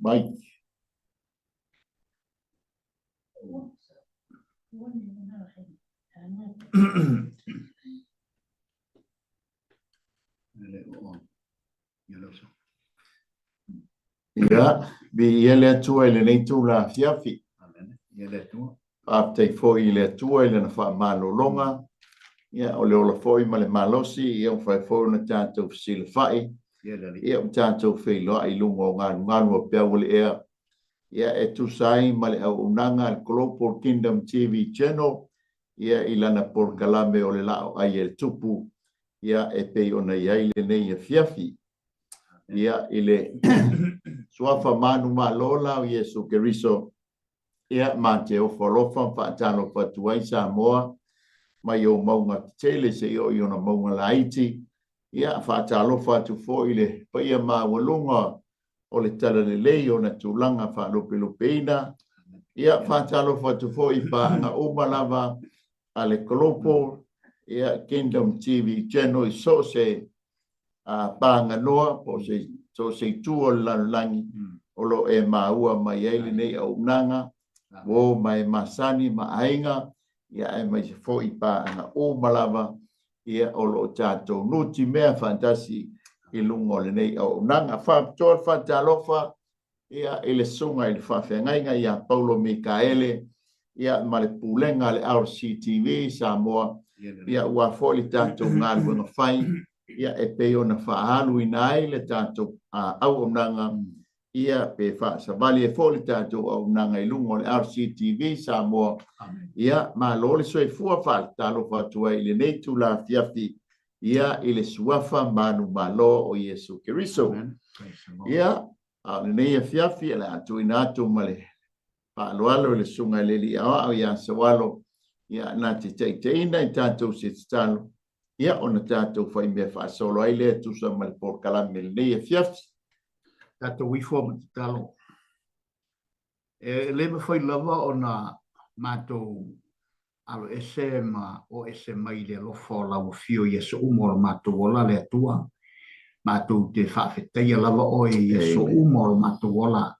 Mike. Ia, viia le Atua i lenei itula afiafi. Faafetai foi i le Atua i Lana faamalologa, ia, o le ola foi ma le malosi, ia, ua mafai foi ona tatou fesilafai, ia, ua tatou feiloai i luga o galugalu o peau o le ea, ia, e tusa ai ma le auaunaga a le Global Kingdom TV Channel, ia, i lana polokalame o le Laa o Ai e le Tupu, ia, e pei ona i ai lenei afiafi. Ia, i le suafa manumalo la o Iesu Keriso, ia, ma te ofo alofa ma faatalofa atu ai Samoa mai ou mauga tetele seia oo i ona mauga laiti. Ia, faatalofa atu foi i le paia maualuga o le Talalelei i ona tulaga faalupelupeina. Ia, faatalofa atu foi i paaga uma lava a le Global ia, Kingdom TV Channel i so o se paganoa po o se, so o se itu o le lalolagi o lo o e maua mai ai lenei auaunaga, uo ma e masani ma aiga, ia aemaise foi paaga uma lava ia o lo o tatou nutimea faatasi i luga o lenei auaunaga. Faapitoa le faatalofa ia i le susuga i le faafeagaiga ia Paulo Mikaele ia ma le pulega a le RCTV Samoa ia aua foi le tatou galuega fai ia e pei ona faaaluina ai le tatou auaunaga ia pe faasavali ai foi le tatou auaunaga i luga o le RCTV Samoa. Ia malo le soifua faatalofa atu ai i lenei itula afiafi ia i le suafa manumalo o Iesu Keriso. Ia a o lenei afiafi o le a tuuina atu ma le faaaloalo i le Susuga i le Alii Aoao ia Saualo ia na te taitaiina i tatou se tatalo ia ona tatou faimea faasolo ai lea e tusa ma le polokalame i lenei afiafi. Tatou ifo ma tatalo. E le mafai lava ona matou Aloese ma o ese mai i le alofa o lau Afio i aso uma o lo matou ola, le Atua. Matou te faafetaia lava oe i aso uma o lo matou ola,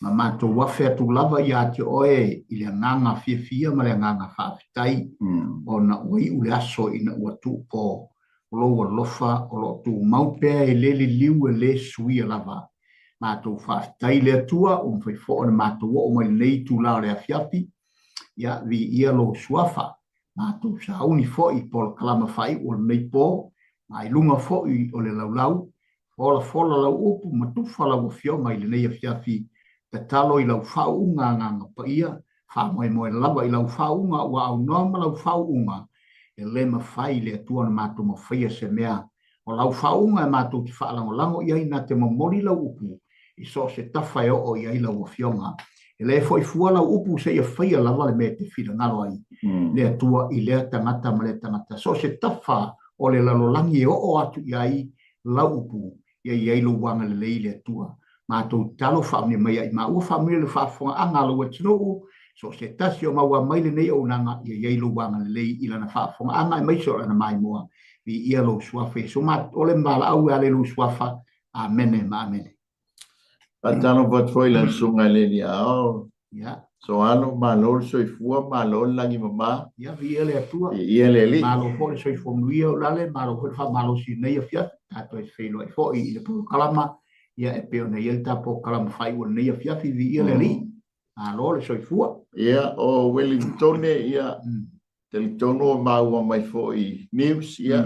ma matou afe atu lava ia te oe i le agaga fiafia ma le agaga faafetai, ona ua iu le aso ina ua tuupo o lou alofa o lo o tumau pea e le liliu e le suia lava. Matou faafetai i le Atua ua mafai foi ona matou oo mai i lenei itula o le afiafi, Ia, viia lou suafa. Matou sauni foi i polokalama faaiu o lenei po, ma i luga foi o le laulau, folafola lau upu ma tufa lau Afioga i lenei afiafi, tatalo i lau faauuga Agaga Paia, faamoemoe lava i lau faauuga ua aunoa ma lau faauuga, e le mafai i le Atua ona matou mafaia se mea O lau faauuga e matou te faalagolago i ai na te momoli lau upu i so o se tafa e oo i ai lau Afioga. E le foi fua lau upu seia faia lava le mea e te finagalo ai le Atua i lea tagata ma lea tagata. So o se tafa o le lalolagi e oo atu i ai lau upu, ia i ai lou agalelei i le Atua. Matou tatalo faamanuia mai ia i maua, faamanuia i le faafofogaaga a lou atunuu, so o se tasi o maua mai lenei auaunaga, ia i ai lou agalelei i lana faafofogaaga aemaise o lana maimoa. Viia lou suafa Iesu ma ole ma valaau e ale lou suafa. Amene ma amene. Faatalofa atu foi i lau susuga i le Alii Aao. Ia. Soalo, malo le soifua, malo le lagi mama. Ia, viia le Atua. Viia le Alii. Malo foi le soifua manuia o Lale, malo foi le faamalosi i lenei afiafi. Tatou e feiloai foi i le polokalama, ia e pei ona i ai le ta polokalama faaiu o lenei afiafi, viia le Alii. Malo le soifua. Ia, o Welingtone, ia, talitonu o maua mai foi i news, ia,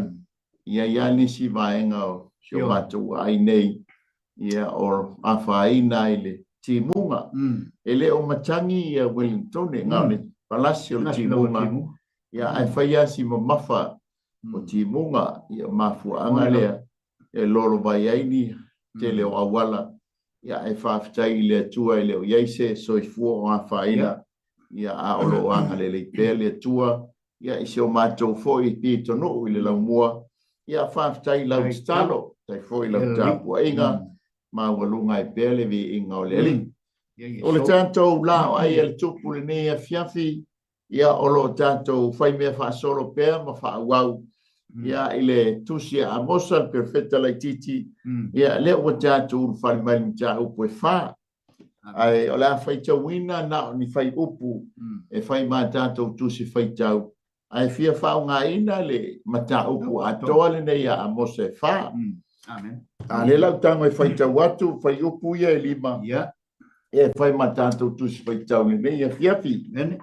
i ai lava nisi vaega o si o matou aai nei, ia, o afaina ai le timuga. E le o matagi ia Wellingtone, na o le palasi o le timuga, ia, ae fai lava si mamafa o timuga, ia, mafuaaga lea e lolovai ai ni tele o auala, ia, ae faafetai i le Atua e le o i ai se soifua o afaina, ia, a o lo o agalelei pea le Atua. Ia, i si o matou foi pitonuu i le laumua, ia faafetai i lau tatalo, faafetai foi i lau tapuaiga, maualuga ai pea le viiga o le Alii. O le tatou laoai a le Tupu i lenei afiafi, ia o lo o tatou faimea faasolo pea ma faaauau ia i le tusi a Amosa le perofeta laitiiti, ia lea ua tatou ulufale mai i le mataupu e 4. Ae o le a faitauina na o ni faiupu e fai ma tatou tusi faitau, ae fia faaaogaina le mataupu atoa lenei a Amosa e 4. Amen. A lea lau tago e faitau atu faiupu ia e 5. E fai ma tatou tusi faitau lenei afiafi. Amen.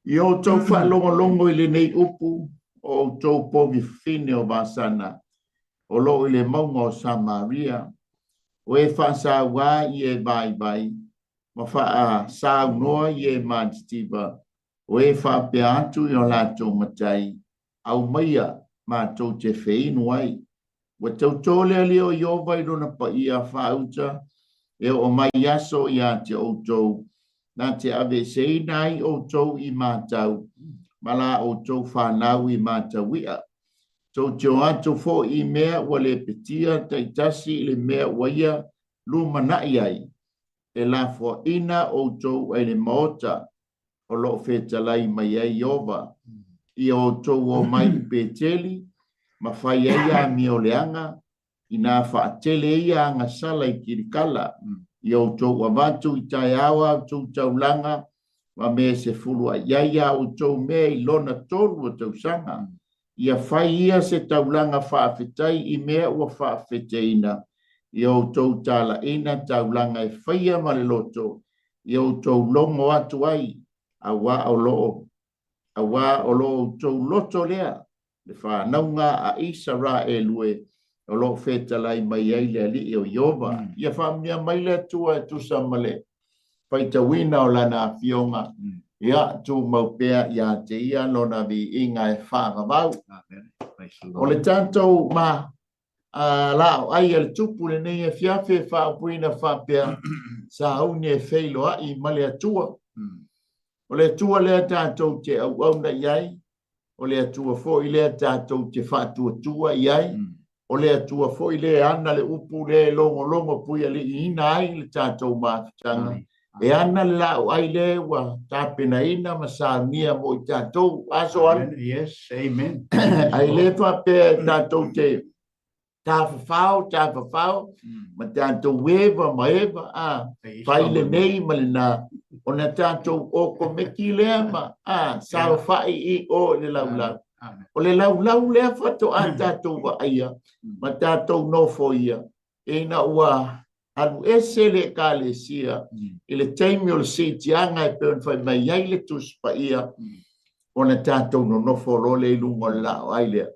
I outou faalogologo i lenei upu, o outou povi fafine o Vasana, o loo i le mauga o Samaria, o e faasauā i e vaivai, ma faasaunoa i e matitiva, o e faapea atu i o latou matai, aumaia matou te feinu ai. Ua tautō le Alii o Ieova i lona paia faauta, e oo mai aso ia te outou, na te aveeseina ai outou i matau, ma la outou fanau i mataui'a. Tou te o atu foi i mea ua lepetia taitasi i le mea ua ia lumana'i ai, e lafoaina outou ai le maota o loo fetalai mai ai Ieova. Ia outou o mai i Peteli, ma fai ai amioleaga, ina faatele ia agasala i Kilikala. Ia outou avatu i taeao a outou taulaga, ma mea se fulua'i ai a outou mea i lona 3 o tausaga. Ia fai ia se taulaga faafetai i mea ua faafeteina, ia outou talaina taulaga e faia ma le loto, ia outou logo atu ai, auā o loo outou loto lea, le whanauga a Isaraelu o loo fetalai mai ai le Alii o Ieova. Ia faamanuia mai le Atua e tusa ma le faitauina o lana afioga. Ia tumau pea ia te ia lona viiga e faavavau. O le tatou ma laoai a le Tupu lenei afiafi e faaupuina faapea, sauni e feiloai ma le Atua. O le Atua lea tatou te auauna i ai, o le Atua foi lea tatou te faatuatua i ai, o le Atua foi lea ana le upu lea e logologo puialiiina ai le tatou mafutaga. E ana le laoai lea ua tapenaina ma saunia mo i tatou aso alu. Yes, amen. Ai le faapea tatou te tafafao, tafafao, ma tatou eva ma eva, a fai lenei ma lena, ona tatou okomeki lea ma saofai i o le laulau. O le laulau lea faatoa tatou vaaia ma tatou nofoia, ina ua alu ese le ekalesia i le taimi o le siitiaga e pei ona fai mai ai le Tusi Paia, ona tatou nonofo loa lea i luga o le laoai lea.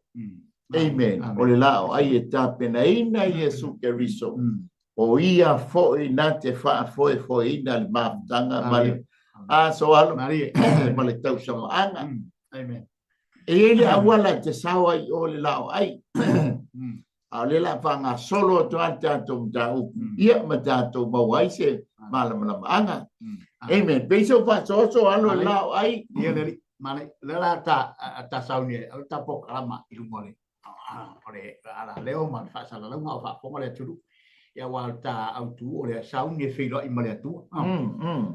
Amen. O le laoai e tapenaina Iesu Keriso, o ia foi na te faafoefoeina le mafutaga ma le aso alo ma le tausamaaga. Amen. E iai le auala e te sao ai o le laoai. A o le la faagasolo atu lava le tatou mataupu, ia ma tatou maua ai se malamalamaaga. Amen. Pei se o faasoaso alo le laoai. Ia le alii, male, le la ta sauni e, o le ta polokalama i luga o le alaleo ma le faasalalauga o faafofoga le atunuu. Ia aua o le ta autu o le sauni e feiloai ma le Atua.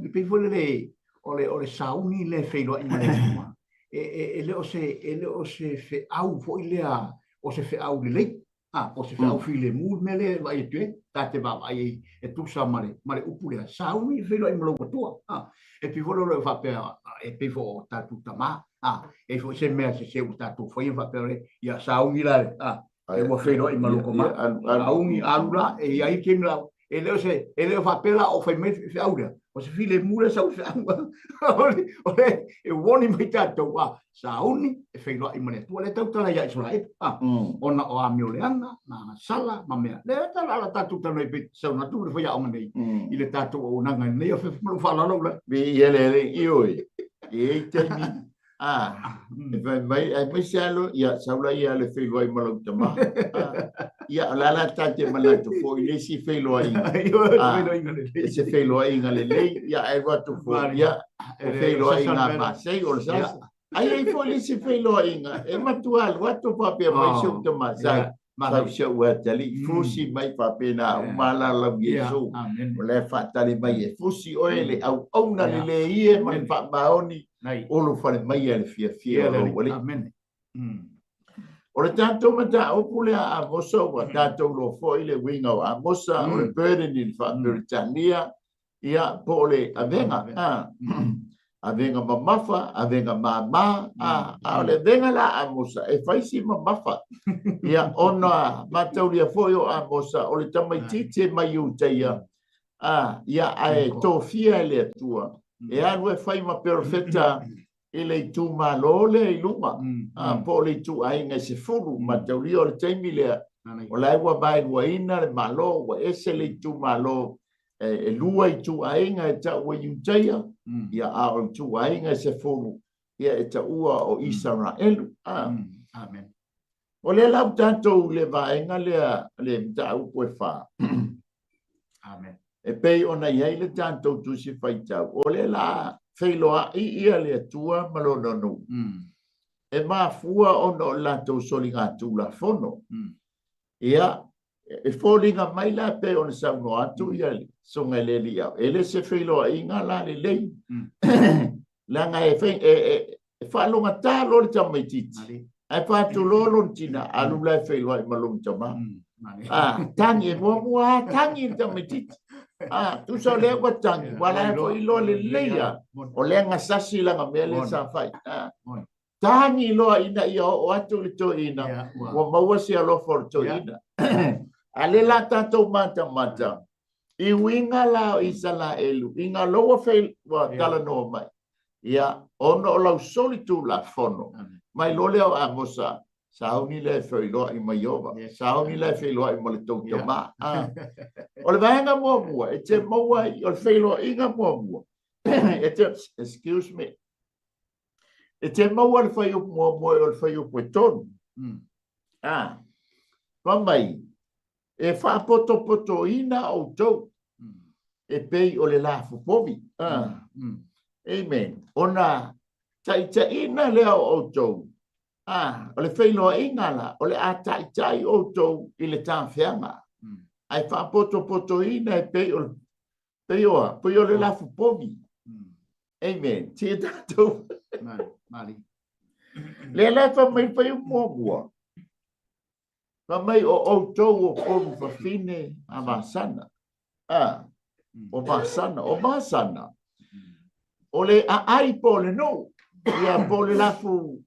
E pei foi lele o le sauni le feiloai ma le Atua. E le o se feau foi lea, o se feau lelei, o se feau filemu le mea lea e vaai atu ai, ta te vaavaai ai e tusa ma le upu lea, sauni e feiloai ma lou Atua. E pei foi lea faapea, e pei foi o tatou tamā, e foi se mea se ua tatou faia faapea le, ia sauni la, e ua feiloai ma lou tamā. Sauni alu la, e i ai taimi la, e le o faapea la o fai mai feau lea, o se filemu lea sau feau, o le e warning mai tatou, sauni e feiloai ma le Atua, lea tautala ia Isaraelu, ona o amioleaga, ma agasala, ma mea. Lea tala ala tatou talanoa i pei sauna atu le faiaoga nei, i le tatou auaunaga nei, o fe ma lou faaaloalo ula. Mi ia le le i oi, e ei taimi, e fai mai, ai mai se alo, ia saula ia le feiloai ma lau tamā. Ia, o le a la ta te manatu foi i le isi feiloaiga. E se feiloaiga lelei, ia ae alu atu foi, ia, o feiloaiga a Masei, o le sasa. Ai ai foi le isi feiloaiga, e matua alu atu faapea mai si ou tama, sau, sau si ou atalii, fusi mai faapena uma la lau Iesu. O la e faatali mai e fusi oe le auauna lelei e ma le faamaoni, ulufale mai e le fiafia o lou Alii. O le tatou mataupu lea a Amosa, ua tatou iloa foi le uiga o Amosa, o le burden i le faa-Peretania, ia, po o le avega, avega mamafa, avega mama, a o le avega la a Amosa, e fai si mamafa. Ia, ona mataulia foi o Amosa, o le tamaitiiti e mai Iutaia, ia, ae tofia e le Atua, e alu e fai ma perofeta i le itumalo lea i luga, po o le ituaiga e 10, mataulia o le taimi lea, o la ua vaeluaina le Malo, ua ese le itumalo, e lua ituaiga e taua Iutaia, ia, a o ituaiga e 10, ia, e taua o Isaraelu. Amen. O lea la ua tatou i le vaega lea, le mataupu e 4. Amen. E pei ona i ai le tatou tusi faitau, o lea la feiloai ia le Atua ma lona nuu. E mafua ona o latou soligatulafono. Ia, e foliga mai la pei ona saunoa atu ia le susuga i le alii au, e le se feiloaiga la lelei. Leaga e faalogata loa le tamaitiiti, ae faatu loa lona tina, alu la e feiloai ma lona tama. Tagi e muamua tagi le tamaitiiti. Tusa o lea ua tagi, ua la foi loa lelei a, o lea gasasi laga mea lea sa fai. Tagi loa ina ia oo atu le toeaina, ua maua se alofa o le toeaina. A le la tatou matamata, i uiga la o Isaraelu, i ngā loa fei, ua talanoa mai. Ia, ona o lau solitulafono, mai loa lea o Amosa, sauni lea e feiloai mai Ieova, sauni lea e feiloai ma le tou tama. O le vaega muamua, e te maua ai, o le feiloaiga muamua, e te, excuse me, e te maua le fuaiupu muamua o le fuaiupu e 3. Fai mai, e faapotopotoina outou, e pei o le lafupovi. Amen. Ona taitaiina lea o outou, o le feiloaiga la, o le a taitai outou i le tafeaga. Ae faapotopotoina e pei o le, pei o a, pei o le lafupovi. Amen. Tia tatou. Lea la e fai mai fai muamua. Fai mai o outou o povi fafine a Vasana. O Vasana, o Vasana. O le aai po o le nuu, ia po o le lafu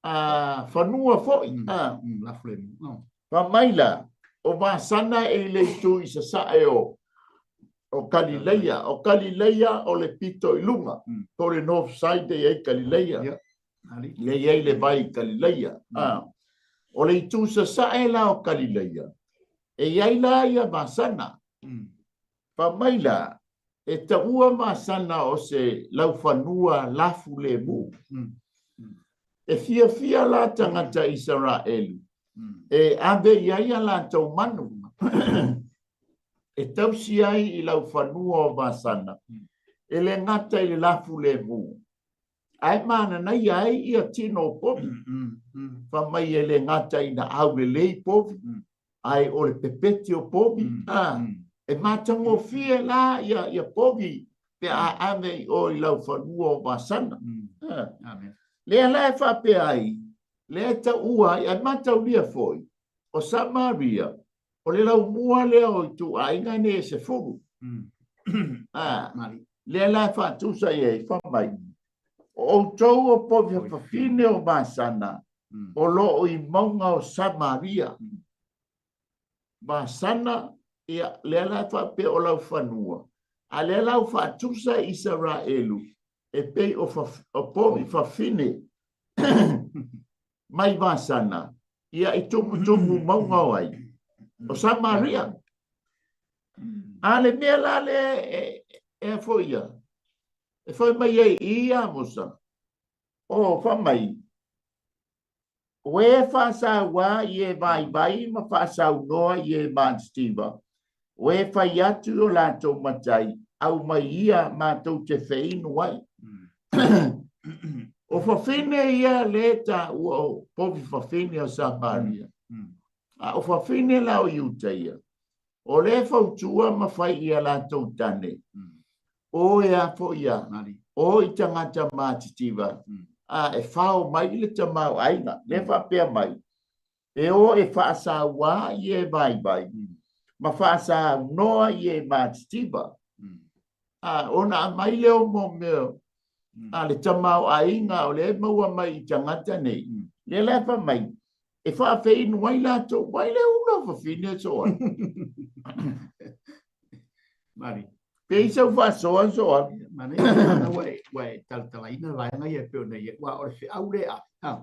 fanua foi. Lafu le nuu. Fai mai la, o Vasana e i le itu i sasae o Kalileia. O Kalileia o le pito i luga. Po o le north side e i ai Kalileia. Le i ai le vai i Kalileia. O le itu sasae la o Kalileia, e i ai la ia Vasana. Fai mai la, e taua Vasana o se laufanua lafu lemu. E fiafia la tagata Isaraelu, e ave i ai a latou manu. E tausi ai i laufanua o Vasana, e le gata i le lafu lemu, ae mananaia ai ia tino o povi. Fai mai e le gata ina aulelei povi, ae o le pepeti o povi. E matagofie la ia povi pe a ave i o i laufanua o Vasana. Lea la e faapea ai, lea e taua ai, ae mataulia foi, o Samaria, o le laumua lea o ituaiga nei e 10. Lea la e faatusa i ai, fai mai, o outou o povi fafine o Vasana, o loo i mauga o Samaria. Vasana, ia, lea la e faapea o laufanua, a lea la ua faatusa i Isaraelu, e pei o povi fafine mai Vasana, ia i tumutumu mauga o ai, o Samaria. A le mea la lea e foi ia, e fai mai ai i Amosa, o fai mai, O e faasauā i e vaivai ma faasaunoa i e matitiva, o e fai atu i o latou matai, aumai ia matou te feinu ai. O fafine ia lea e taua o povi fafine o Samaria, a o fafine la o Iuta ia, o lea e fautua ma fai i a latou tane, o e a foi ia, o i tagata matitiva, a e fao mai i le tamaoaiga. Lea e faapea mai, e o e faasauā i e vaivai, ma faasaunoa i e matitiva. A, ona aumai lea o mo mea a le tamaoaiga o lea e maua mai i tagata nei, lea la e fai mai, e faafeinu ai latou, mai le ula o fafine so ai. Mari. Pe i sau faasoa so ai. Manaia, ua e, ua e talatalaina le vaega ia e pei ona i ai, aua o le feau lea, ha,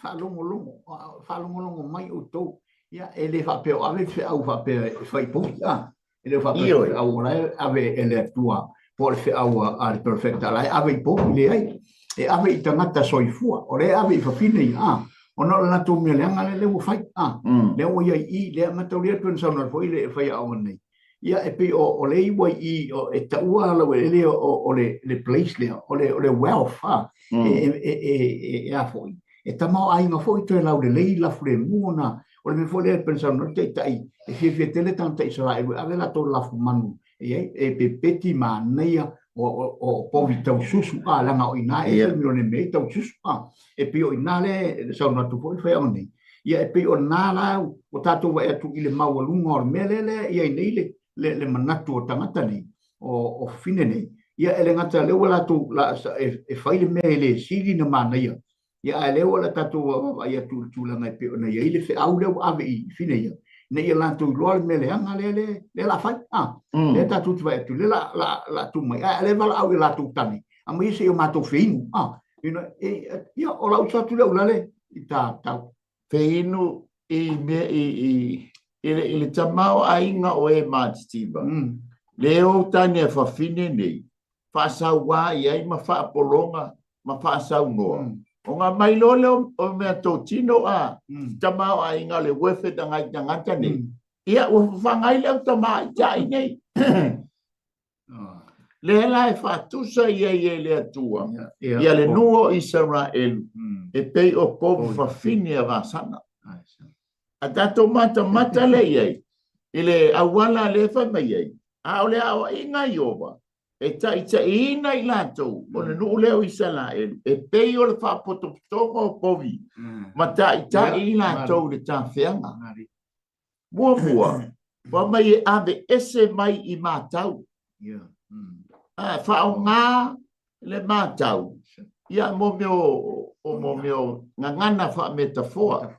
faalogologo, faalogologo mai outou. Ia, e le faapea o ave le feau faapea e fai povi, a. E le o faapea o le feau o la e ave e le Atua po o le feau a le perofeta la e ave i povi, leai. E ave i tagata soifua, o lea e ave i fafine ia, a, ona o le latou mea leaga lea ua fai, a, lea ua i ai i i, lea mataulia pei ona saunoa foi le faiaoga nei. Ia, e pei o lea ua i i, e taua laueleele o le place lea, o le wealth, a, e a foi, e tamaoaiga foi toe laulelei lafulemu ona o le mea foi lea pei ona saunoa le Taitai, e fiafia tele tagata Isaraelu e ave latou lafumanu e i ai, e pepeti manaia o povi taususu, a, leaga o i ina e ese le milione mea i taususu, a, e pei o i ina lea e saunoa atu foi le faiaoga nei. Ia, e pei o lena la ua tatou vaai atu i le maualuga o le mea lea lea e i ai nei le manatu o tagata nei, o fafine nei. Ia, e le gata lea ua latou e fai le mea e le sili na manaia, ia, ae lea ua tatou vaavaai atu i le tulaga e pei ona i ai le feau lea ua ave i fafine ia, ina ia latou iloa le mea leaga lea lea lea la fai, a, lea tatou te vaai atu lea la la la tuu mai, ae lea valaau i latou tane, aumai se i o matou feinu, a, ia, o lau uso atu lea ulale i ta tau. Feinu i mea i i i le, i le tamaoaiga o e matitiva. Le o tane a fafine nei, faasauā i ai ma faapologa ma faasaunoa. Ona mai loa lea o mea totino a tamaoaiga o le worth a ngai tagata nei. Ia, ua fafaga ai le au tamaitai nei. Lea la e faatusa ia i e le Atua, ia le nuu o Isaraelu, e pei o povi fafine a Vasana. A tatou matamata lea i ai, i le auala lea e fai mai ai, a o le aoaiga a Ieova, e taitaiina i latou o le nuu lea o Isaraelu, e pei o le faapotopotoga o povi, ma taitai i latou i le tafeaga. Muamua, fai mai e ave ese mai i matau. A, faaaoga le matau, ia, mo mea o mo mea o gagana faametafoa.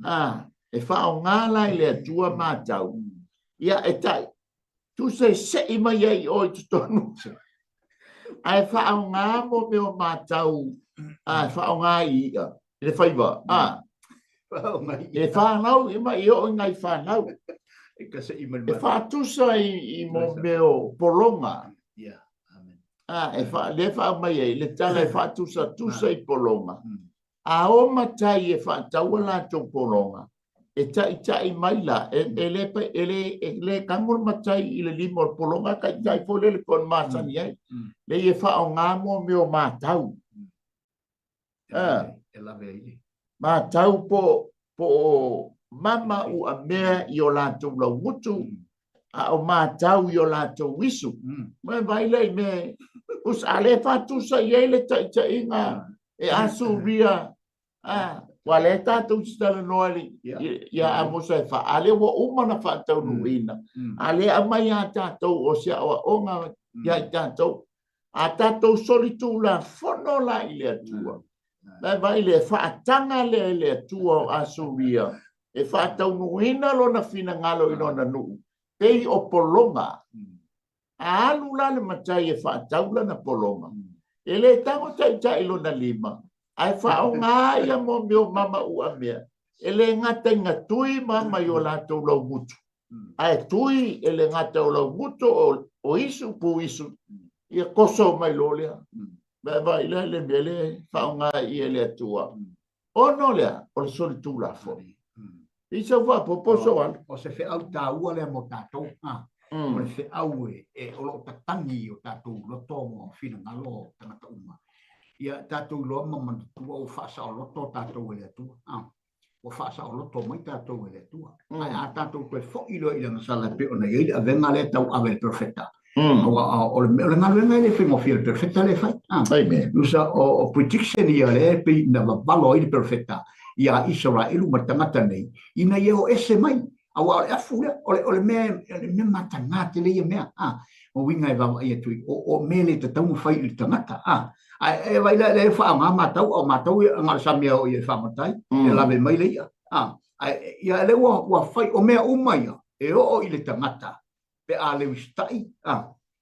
A, e faaaoga la i le Atua matau, ia, e tai, tusa e sei mai ai i o i totonu. Ae faaaoga mo mea o matau, a, e faaaoga i i'a, i le faiva, a. E fanau, e mai oo i nai fanau. E faatusa i mo mea o pologa. A, e fa, lea faamai ai, le tala e faatusatusa i pologa. A o matai e faataua latou pologa, e taitai mai la, e, e le, e le, e le tago le matai i le lima o le pologa, taitai foi lele pe o le masani ai. Leai e faaaoga mo mea o matau. E lave ai le. Matau po, po o mama ua mea i o latou laugutu, a o matau i o latou isu. Mai vai lea i mea, us, a le faatusa i ai le taitaiga e Asuria, a, ua lea tatou te talanoa ia Amosa e fa, a lea ua uma na faataunuuina, a lea aumai ia tatou o se aoaoga ia i tatou. A tatou solitulafono la i le Atua, la e vaai le faataga lea e le Atua o Asuria e faataunuuina lona finagalo i lona nuu, pei o pologa. A alu la le matai e faatau lana pologa, e le tago taitai lona lima, ae faaaoga ia mo mea o mama ua mea, e le gata ina tui mama i o latou laugutu, ae tui e le gata o laugutu o isu pu isu, ia koso mai loa lea. Vaai lea le mea lea e faaaoga i e le Atua. Ona o le a? O le solitulafono. I sau faaopoopo sou alu. O se feau taua lea mo tatou. O le feau e o lo o tatagi i o tatou loto ma finagalo o tagata uma. Ia tatou iloa ma manatua ua faasaoloto tatou e le Atua. Ua faasaoloto mai tatou e le Atua. Ae a tatou toe foi loa i le agasala e pei ona i ai le avega lea e tauave e le perofeta, aua o le galuega e le faigofie le perofeta lea e fai. Tusa o prediction ia lea e pei na vavalo ai le perofeta ia Isaraelu ma tagata nei ina ia o ese mai, aua o le afu lea, o le mea mataga tele ia mea. O uiga e vaavaai atu i o mea le tatau ona fai i le tagata. Ae e vaai la e faaaoga matau, a o matau e na o le sami lava o ia e fagota ai, e lave mai le i'a. Ae ia lea ua fai, o mea uma ia e oo i le tagata pe a le usitai,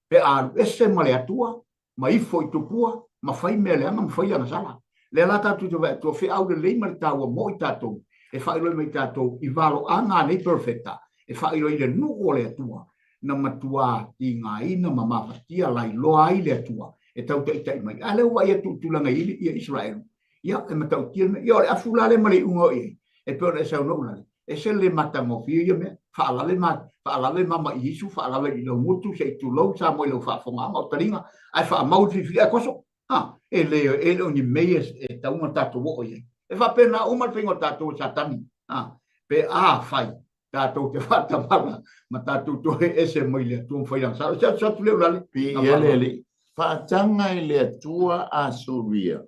pe a alu ese ma le Atua, ma ifo i tupua, ma fai mea leaga ma fai le agasala. Lea la tatou te vaai atu, o feau lelei ma le taua mo i tatou, e faailoa mai i tatou i valoaga a nei perofeta, e faailoa i le nuu o le Atua, na matuā tigaina ma mafatia lailoa ai le Atua e tau taitai mai. A lea ua vaai atu i tulaga i ai Isaraelu, ia, e matautia le mea. Ia, o le afu la lea ma le iuga o i ai, e pei ona e saunoa Ulale, ese le le matagofie ia mea. Faalave ma, faalave mama i Isu, faalave i lau gutu, se i tulou Samoa i lau faafofogaaga o taliga, ae faamau le filifili ae koso. Ha, e le, e le o ni mea ia e tatau ona tatou oo i ai. E faapena uma le faiga o tatou e Satani. Ha, pe a fai tatou te faatamala ma tatou toe ese mai le Atua ma fai lana sao. Se atu atu le Ulale. Piia le Alii. Faataga e le Atua Asuria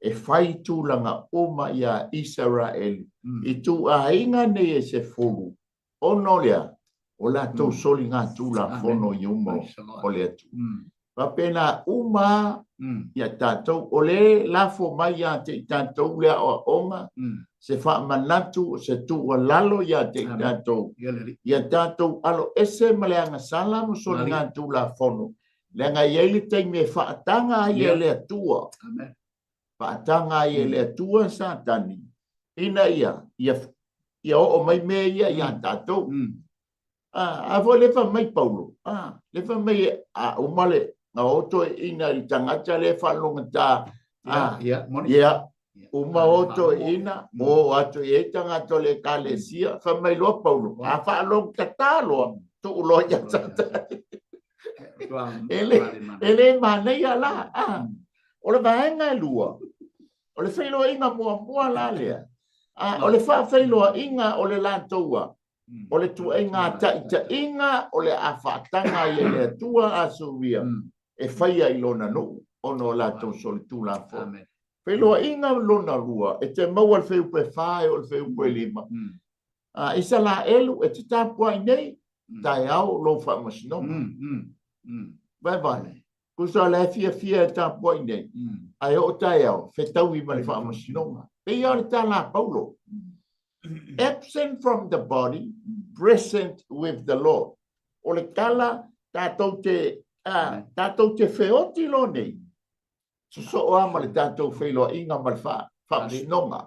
e fai tulaga uma iā Isaraelu i tuuaiga nei e sefulu, ona o le a? O latou soligatulafono i uma o le Atua. Faapena uma ia tatou, o le lafo mai ia te i tatou le aoaoga, se faamanatu, se tuualalo ia te i tatou, ia tatou aloese ma le agasala ma soligatulafono, leaga e i ai le taimi e faataga ai e le Atua, faataga ai e le Atua Satani, ina ia, ia oo mai mea ia ia tatou. A foi lea fai mai Paulo, lea fai mai a uma le na o toeaiina i le tagata lea faalogogata, ia, uma o toeaiina, o atu i ai tagata o le ekalesia, fai mai loa Paulo, a faalogogata loa, tuu loa ia Satani. E le manaia la. O le vaega e lua, o le feiloaiga muamua la lea, o le faafeiloaiga o le latou a, o le tuaiga taitaiga o le a faataga ai e le Atua Asuria e faia i lona nuu ona o latou solitulafono. Feiloaiga lona lua, e te maua le fuaiupu e 4 e oo i le fuaiupu e 5. A Isaraelu e te tapuai nei, taeao lou faamasinoga. Vaevae, tusa o la e fiafia e tapuai nei, ae oo taeao, fetaui ma le faamasinoga. Pei lava o le tala a Paulo, absent from the body, present with the Lord. O le tala, tatou te, tatou te feoti loa nei, sosoo lava ma le tatou feiloaiga ma le faamasinoga.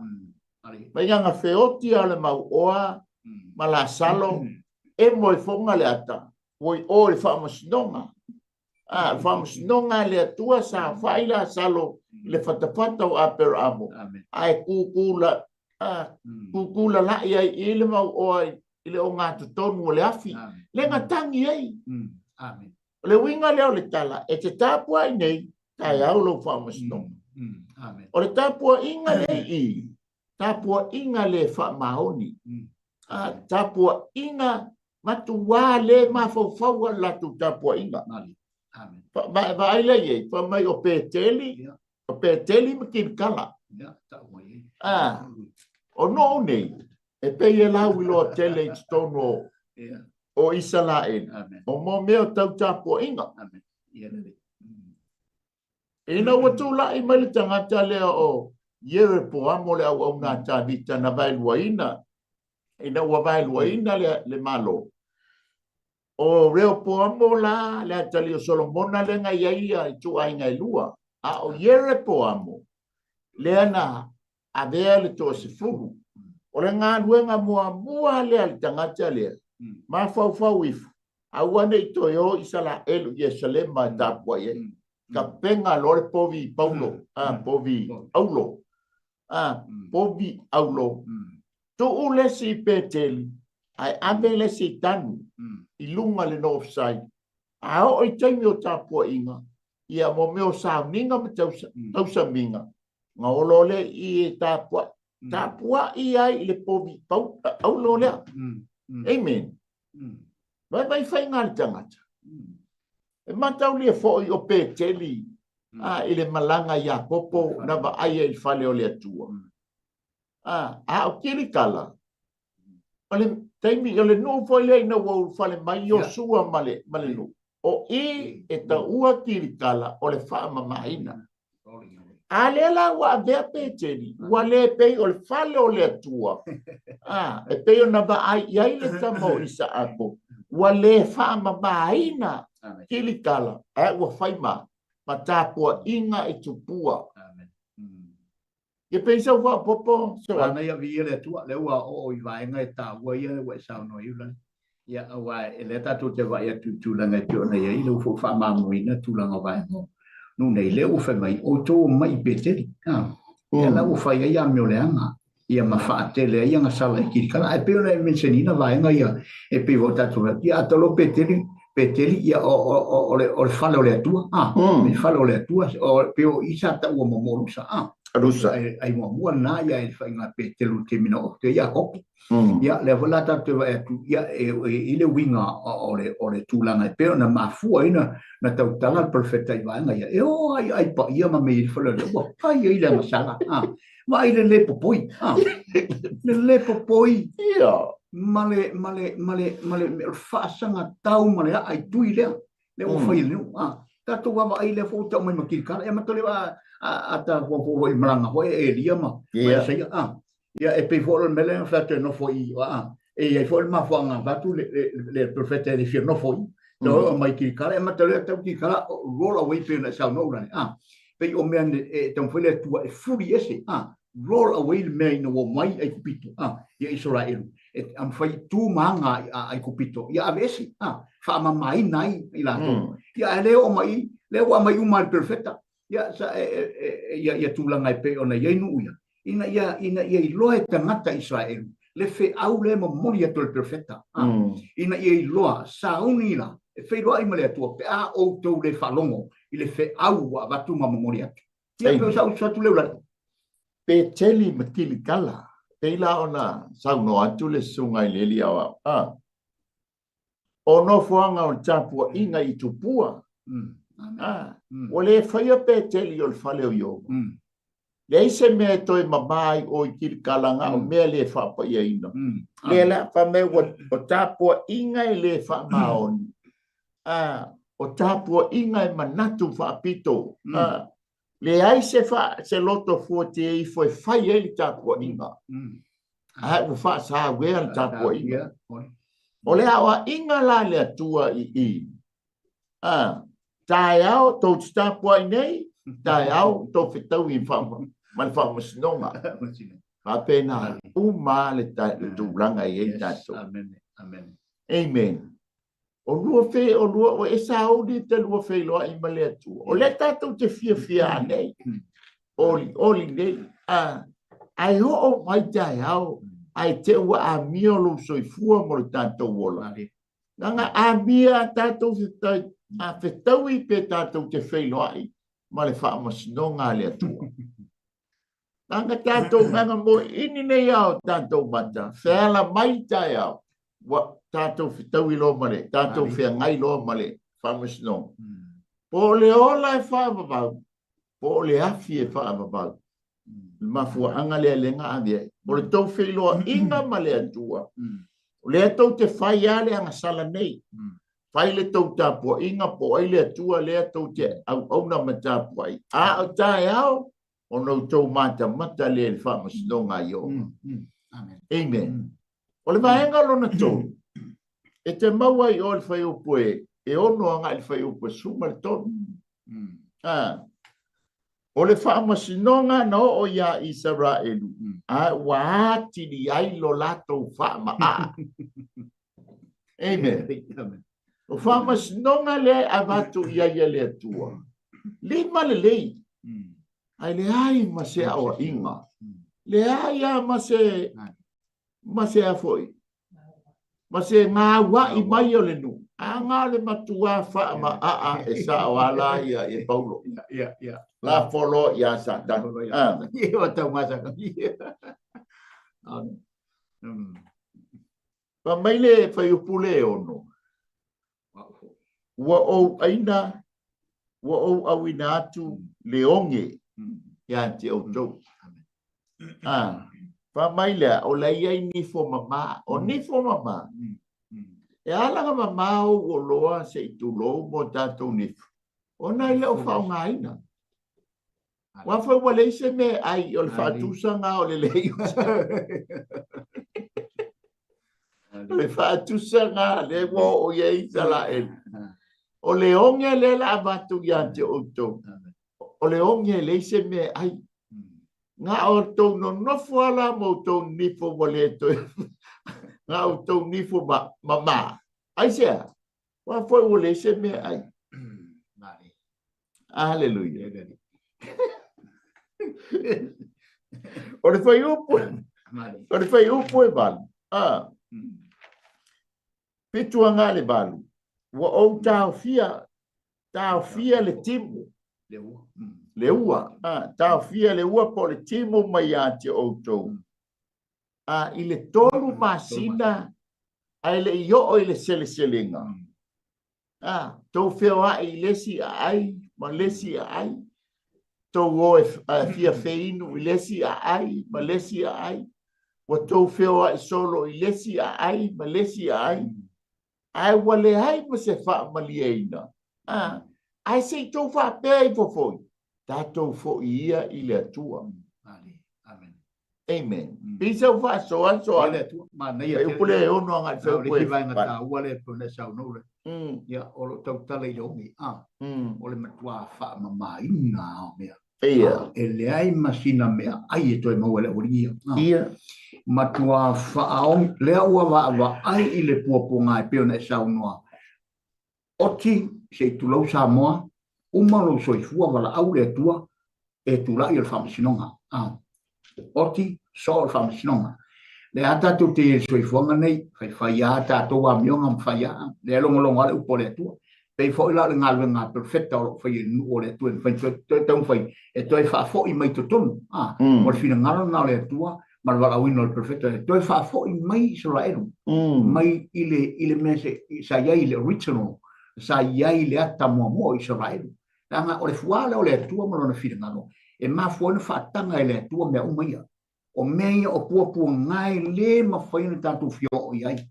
Mai aga feoti lava le mauoa ma Lasalo, emo i foga le ata, ua i o i le faamasinoga. A, faamasinoga a le Atua sa fai Lasalo i le fatafata o Aperaamo, ae kūkū lalaʻi ai i le mauoa i le ogatotonu o le afi, lea na tagi ai. O le uiga lea o le tala, e te tapuai nei, taeao lou faamasinoga. O le tapuaiga lea i i, tapuaiga le faamaoni, tapuaiga matuā le mafaufau a le latou tapuaiga. Vaai lea i ai, fai mai o Peteli, o Peteli ma Kilikala. O nuu nei, e pei e lauiloa tele i totonu o Isaraelu, o mo mea o tau tapuaiga. Ina ua tulai mai le tagata lea o Ieropoamo le auauna a Tavita na vaeluaina, ina ua vaeluaina le Malo, o Reopoamo la le atalii o Solomona lea na i ai ituaiga e lua, a o Ieropoamo lea na avea le toasefulu. O le galuega muamua lea a le tagata lea, mafaufau ifo, aua ne i toe o Isaraelu i Ierusalema e tapuai ai. Tapena loa le povi paulo, povi aulo. A, povi aulo. Tuu le isi i Peteli, ae ave le isi i Tanu, i luga le north side. A oo i taimi o tapuaiga, ia mo mea o sauniga ma tausamiga, ona o loa lea i e tapuai. Tapuai ai i le povi aulo lea. Amen. Vaivai faiga a le tagata. E mataulia foi o Peteli a, i le malaga a Iakopo na vaai ai i le fale o le Atua. A, a o Kilikala, o le taimi, o le nuu foi lea ina ua ulufale mai Iosua ma le, ma le nuu. O i e taua Kilikala o le faamamaina. A lea la ua avea Peteli, ua le pei o le fale o le Atua, a, e pei ona vaai i ai le tama o Isaako, ua le faamamaina Kilikala, ae ua fai ma, ma tapuaiga i tupua. Ia pei sau faaopoopo se wai. Manaia viia le Atua, lea ua oo i vaega e taua ia ua e saunoa ai Ulani. Ia aua e lea tatou te vaai atu i tulaga e pei ona i ai, lea ua foi faamalamalamaina tulaga o vaega o nuu nei, lea ua fai mai, outou omai i Peteli. A, ia la ua fai ai amio leaga, ia ma faatele ai agasala i Kilikala. Ae pei ona e mention-ina vaega ia e pei foi tatou fai atu, ia a talo Peteli, Peteli, ia o, o, o, o, le, o le fale o le Atua, a, le fale o le Atua, o, pei o i sa taua muamua o Lusa, a. Lusa. Ai, ai muamua lena, ia e faiga Petelu i le taimi na oo atu ai Iakopo. Ia, lea foi la tatou te vaai atu, ia, e, e, i le uiga o le, o le tulaga e pei ona mafua ai na, na tautala le perofeta i vaega ia, e oo lava i ai paia ma mea i le fale o le Atua, ua fai ai le agasala, a. Vaai le le popoi, a. Le le popoi. Ia. Ma le, ma le, ma le, ma le, o le faasagatau ma le aai tui lea. Lea ua fai e le nuu, a. Tatou vaavaai lea foi ua tau mai ma Kilikala. Ia matou le a, a, a ta foi malaga foi e Elia ma, ma Isaia, a. Ia e pei foi o le mea lea na fai atu e nofo i, a, e i ai foi le mafuaaga avatu le, le, le perofeta e le fia nofo i. Tau mai Kilikala, e matou le tau Kilikala, roll away pei ona e saunoa Ulani, a. Pei o mea e taumafai le Atua e fuli ese, a, roll away le mea ina ua omai Aikupito, a, ia Isaraelu, e mafai tu ma aga a Aikupito, ia aveese, a, faamamaina ai i latou. Ia ae le oo mai i, lea ua aumai uma e le perofeta, ia, sa, e, e, e, ia, ia tulaga e pei ona i ai nuu ia, ina ia, ina ia iloa e tagata Isaraelu le feau lea e momoli atu e le perofeta, a, ina ia iloa, sauni la, e feiloai ma le Atua pe a outou le faalogo i le feau ua avatu ma momoli atu. Ia, pei o sau uso atu lea Ulani. Peteli ma Kilikala, pei la ona saunoa atu le susuga i le alii aoao, a, o nofoaga o le tapuaiga i Tupua, a, ua le faia Peteli o le fale o Ieova. Leai se mea e toe mama ai o i Kilikala na o mea le faapaiaina. Lea la, fai mai ua o tapuaiga e le faamaoni, a, o tapuaiga e manatu faapito, a, leai se, fa, se loto fuatia ifo e fai ai le tapuaiga. Ae ua faasauea le tapuaiga. O le aoaiga la a le Atua i i, a, taeao tou te tapuai nei, taeao tou fetaui ma le faamasinoga. Faapena uma le, le tulaga e i ai tatou. Amen. Amen. Amen. O lua fe, o lua, o e sauni te lua feiloai ma le Atua. O lea tatou te fiafia nei, oli, oli nei, a, ae oo mai taeao, ae te ua amia lou soifua mo le tatou ola. Leaga amia a tatou fetai, a fetaui pe tatou te feiloai ma le faamasinoga a le Atua. Leaga tatou, leaga moeini nei a o tatou mata, feala mai taeao, ua tatou fetaui loa ma le, tatou feagai loa ma le faamasinoga. Po o le ola e faavavau, po o le afi e faavavau. Le mafuaaga lea lea na ave ai. O le tou feiloaiga ma le Atua, o lea tou te fai lava le agasala nei. Fai le tou tapuaiga po o ai le Atua lea tou te auauna ma tapuai. A o taeao, ona outou matamata lea i le faamasinoga a Ieova. Amen. O le vaega lona tolu, e te maua ai i o i le fuaiupu e 6 agai i le fuaiupu e 13. A, o le faamasinoga na oo iā Isaraelu, a ua atili ai lo latou faamaa. Amen. O faamasinoga lea e avatu i ai e le Atua, lima lelei, ae leai ma se aoaiga. Leai lava ma se ma se a foi ma se gaua'i mai o le nuu, a na o le matuā faamaaa e sao a la ia ia Paulo. Lafo loa ia Satani. Fai mai le fuaiupu le 6, Ua ou ʻaina, ua ou ʻauina atu le oge ia te ʻoutou. A, fai mai lea, o la e i ai nifo mama. O nifo mama, e ala ona mama ou oloa se i tulou mo tatou nifo, ona e le o faaaogaina. Aua foi ua leai se mea e ai, o le faatusaga o le leai o se O le faatusaga lea ua oo i ai Isaraelu. O le oge lea la avatu ia te outou, o le oge e leai se mea e ai. Na o outou nonofo lava la ma outou nifo ua le toe na o outou nifo mama. Aisea? Aua foi ua leai se mea e ai. Aleluia. O le fuaiupu, o le fuaiupu e 8. A. 7-8. Ua ou taofia, taofia le timu. Le ua. A, taofia le ua po o le timu mai ia te outou. A, i le 3 masina ae le i oo i le seleselega. A, tou feoai i le isi aai ma le isi aai, tou o e fia feinu i le isi aai ma le isi aai, ua tou feoai solo i le isi aai ma le isi aai, ae ua leai ma se faamalieina. A, ae se i tou faapea ifo foi, tatou foi ia i le Atua. Amen. Pei sa ou faasoa soa. Le Atua. Manaia tele. Upu le ono agai fe upu e. Vaega taua le pei ona e saunoa le. Ia, o lo o tautala i le oge. A, o le matua faamamaina o mea. Ia. E leai ma sina mea ai e toe maua e le aualii ia. Ia. Matua faaoge, lea ua vaavaai i le puapuaga e pei ona e saunoa. Oti, se i tulou Samoa, uma lou soifua valaau le Atua e tulai o le faamasinoga. A. Oti, soo le faamasinoga. Lea a tatou te i ai i le soifuaga nei, faifai a tatou amioga ma fai a, lea e logologo a le upu a le Atua. Pei foi la o le galuega a perofeta o lo o faia i le nuu o le Atua e mafai ona toe taumafai e toe faafoi mai totonu. A. O le finagalo lena o le Atua ma le valaauina o le perofeta e toe faafoi mai Isaraelu mai i le, i le mea se, sa i ai i le original, sa i ai i le ata muamua o Isaraelu. Leaga o le fuā lea o le Atua ma lona finagalo, e mafua ai ona faataga e le Atua mea uma ia. O mea ia o puapuaga e le mafai ona tatou fia oo i ai.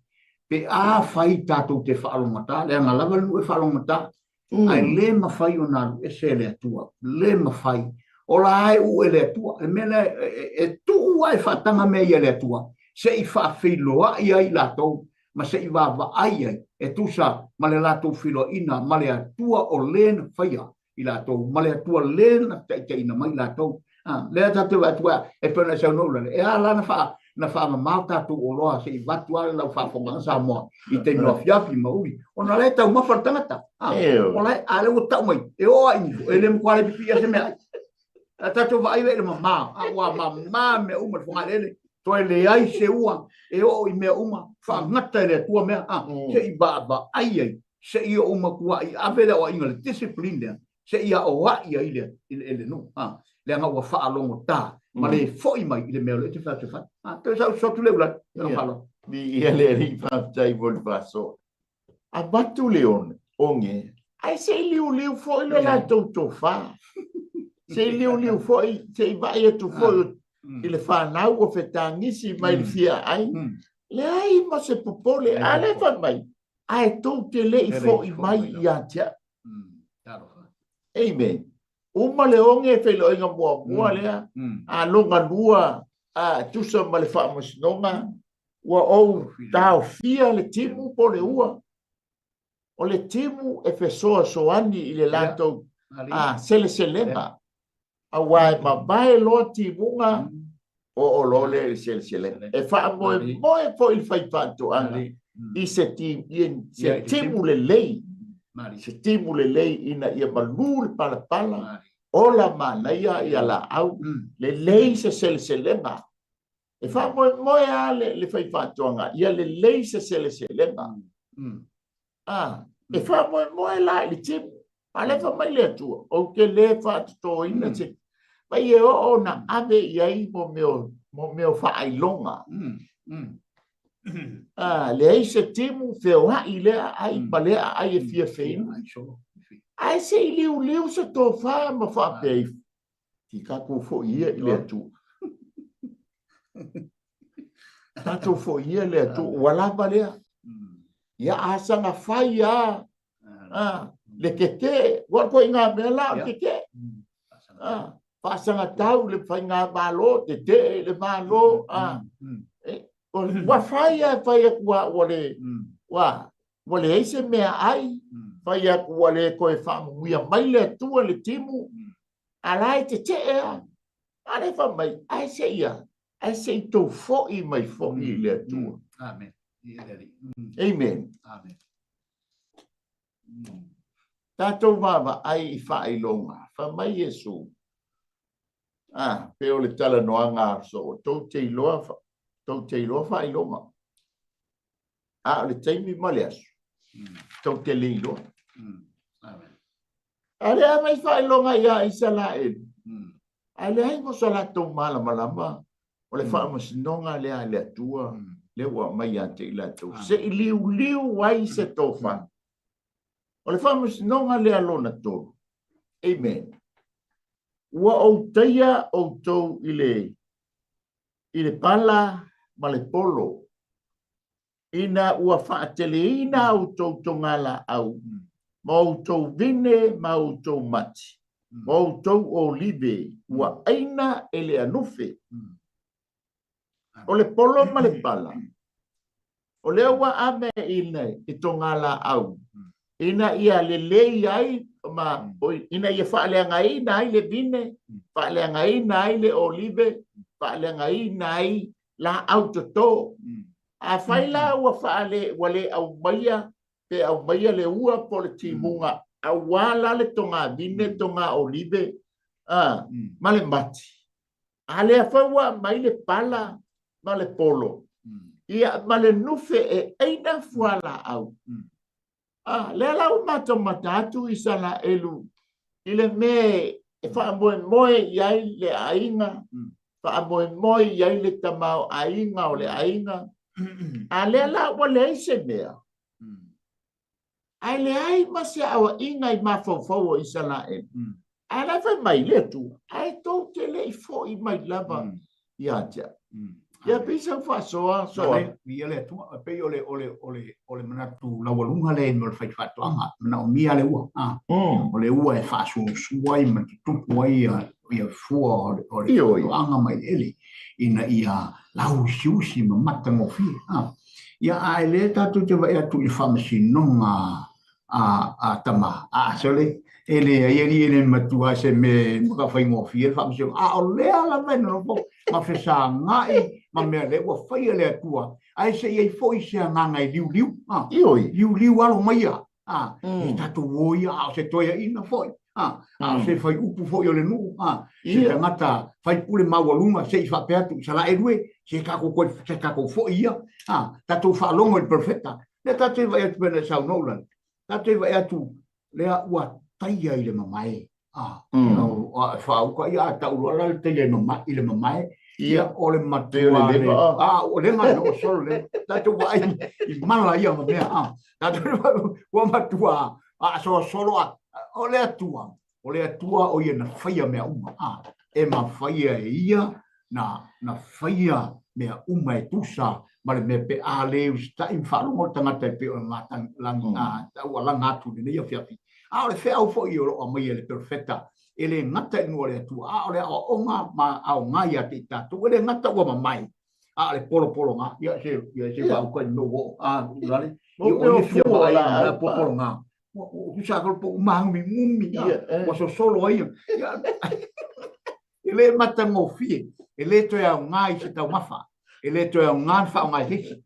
Pe afai tatou te faalogogata, leaga lava le nuu e faalogogata, ae le mafai ona alu ese e le Atua, le mafai. Ola e uu e le Atua. Le mea lea e tuu lava e faataga mea ia e le Atua, se i faafeiloai ai latou ma se i vaavaai ai e tusa ma le latou feiloaiga ma le Atua o le na faia i latou, ma le Atua le na taitaiina mai latou. A, lea tatou te vaai atu ai, e pei ona e saunoa Ulale, e a la na faa, na faamamao tatou oloa se i avatu lava lau faafofogaaga Samoa i taimi o afiafi ma uli, ona o la e taumafa le tagata. A, o la e, a lea ua tau mai, e oo lava i nifo, e le matua le pipiia se meaai. A tatou vaai lea i le mama, a ua mama mea uma i le fogaeleele, toe leai se ua e oo i mea uma, faagata e le Atua mea, a, se i vaavaai ai se i ou matuai ave le aoaiga, le discipline lea, se i aoai ai le, le, le nuu, a, leaga ua faalogotā ma le foi mai i le mea o lea e te fai atu e fai. A, toe sau sotu le ulai, le faaaloalo. Viia le Alii, faafetai mo le faasoa. Avatu le oge, ae se i liuliu foi le latou tofa. Se i liuliu foi, se i vaai atu foi i le fanau ua fetagisi mai le fia ai. Leai ma se popole, a lea fai mai, ae tou te le i foi mai ia te au. Amen. Uma le oge feiloaiga muamua lea, a lona lua a tusa ma le faamasinoga, ua ou taofia le timu po o le ua. O le timu e fesoasoani i le latou seleselega. Aua e mavae loa timuga, oo loa lea i le seleselega. E faamoemoe foi le faifaatoaga i se timu lelei, se timu lelei ina ia malu le palapala, Ola manaia ia laau, lelei se seleselega. E faamoemoe lava le, le faifaatoaga ia lelei se seleselega. Ah, e faamoemoe la i le timu. A lea fai mai le Atua, ou te le faatotoina se mai e oo na ave i ai mo mea o faailoga. Ah, leai se timu feoai lea aai ma lea aai e fia feinu. Ae se i liuliu se tofa ma faapea ifo, se tatou foi ia i le Atua. Tatou foi ia i le Atua, ua lava lea. Ia a saga fai lava le tetee, ua ituaiga mea la o le tetee. Faasagatau le faigamalo, tetee i le Malo. Ua fai lava, fai atu lava ua le, ua leai se meaai, fai atu ua le toe faamanuia mai le Atua i le timu, a la e tetee lava. A lea fai mai, ae se i a? Ae se i tou foi mai foi i le Atua. Amen. Amen. Amen. Tatou vaavaai i faailoga. Fai mai Iesu, a, pei o le talanoaga a soo, tou te iloa, tou te iloa faailoga. A o le taimi ma le aso, tou te le iloa. A lea aumai faailoga ia Isaraelu, ae leai mo so latou malamalama o le faamasinoga lea a le Atua lea ua aumai ia te i latou, se i liuliu ai se tofa. O le faamasinoga lea lona tolu. Amen. Ua ou taia outou i le, i le pala ma le polo, ina ua faateleina a outou togalaau, ma outou vine ma outou mati, ma outou olive, ua aina e le anufe. O le polo ma le pala, o lea ua ave i togalaau, ina ia lelei ai ma ina ia faaleagaina ai le vine, faaleagaina ai le olive, faaleagaina ai laau toto. Afai la ua faale ua le aumaia pe aumaia le ua po o le timuga aua la le togavine, toga olive ma le mati, a lea foi ua aumai le pala ma le polo, ia ma le nufe e aina fualaau. A lea la ua matamata atu Isaraelu i le mea e faamoemoe i ai le aiga, faamoemoe i ai le tamaoaiga o le aiga. A lea la ua leai se mea, ae leai ma se aoaiga i mafaufau o Isaraelu. Ae la e fai mai le Atua, ae tou te le i foi mai lava ia te au. Ia pei sau faasoa soa. Ia le Atua, e pei o le, o le, o le, o le manatu laualuga lea mo le faifaatoaga, manaomia le ua. O le ua e faasuasua ai ma tutupu ai ia, ia fua o le, o le faatoaga ma eleele ina ia lauusiusi ma matagofie. Ia, a e le tatou te vaai atu i le faamasinoga a, a tama, a sole, e leai alii e le matua se mea ma ka faigofie le faamasinoga. A o lea lava e nonofo ma fesagai ma mea lea ua faia le Atua, ae se i ai foi se agaga e liuliu, a, Ioe. liuliu alo mai ia, a, e tatou o ia, a o se toeaina foi, a, a o se faiupu foi o le nuu, a, se tagata faipule maualuga, se i faapea atu, Isaraelu e, se tatou toe, se tatou foi ia, a, tatou faalogo i le perofeta. Lea tatou te vaai atu pei ona e saunoa Ulale, tatou te vaai atu lea ua taia i le mamae. A, mm. faauka ia a tau loa la le taia i le mamae. Ia o le matua le a o le ngai o solo le tatou vaai i mala ia ma mea a tatou ua matua a so solo a o le Atua o le Atua o ia na faia mea uma a e mafaia e ia na na faia mea uma e tusa ma le mea pe a le usitai ma faalogo le tagata e pei o le lagi a ua laga atu i lenei afiafi. A o le feau foi o lo o aumaia e le perofeta e le gata i nuu a le Atua, a o le aoaoga ma aoga ia te i tatou, e le gata ua mamae, a o le polopologa, ia se ia se faauka i mea ua oo, a ulale, ia o ia fia vaai i le polopologa, ua tusa atu po o māgumigumi, ua sosolo ai, ia, E le matagofie, e le toe aoga i se taumafa, e le toe aoga le faaaoga i se isi.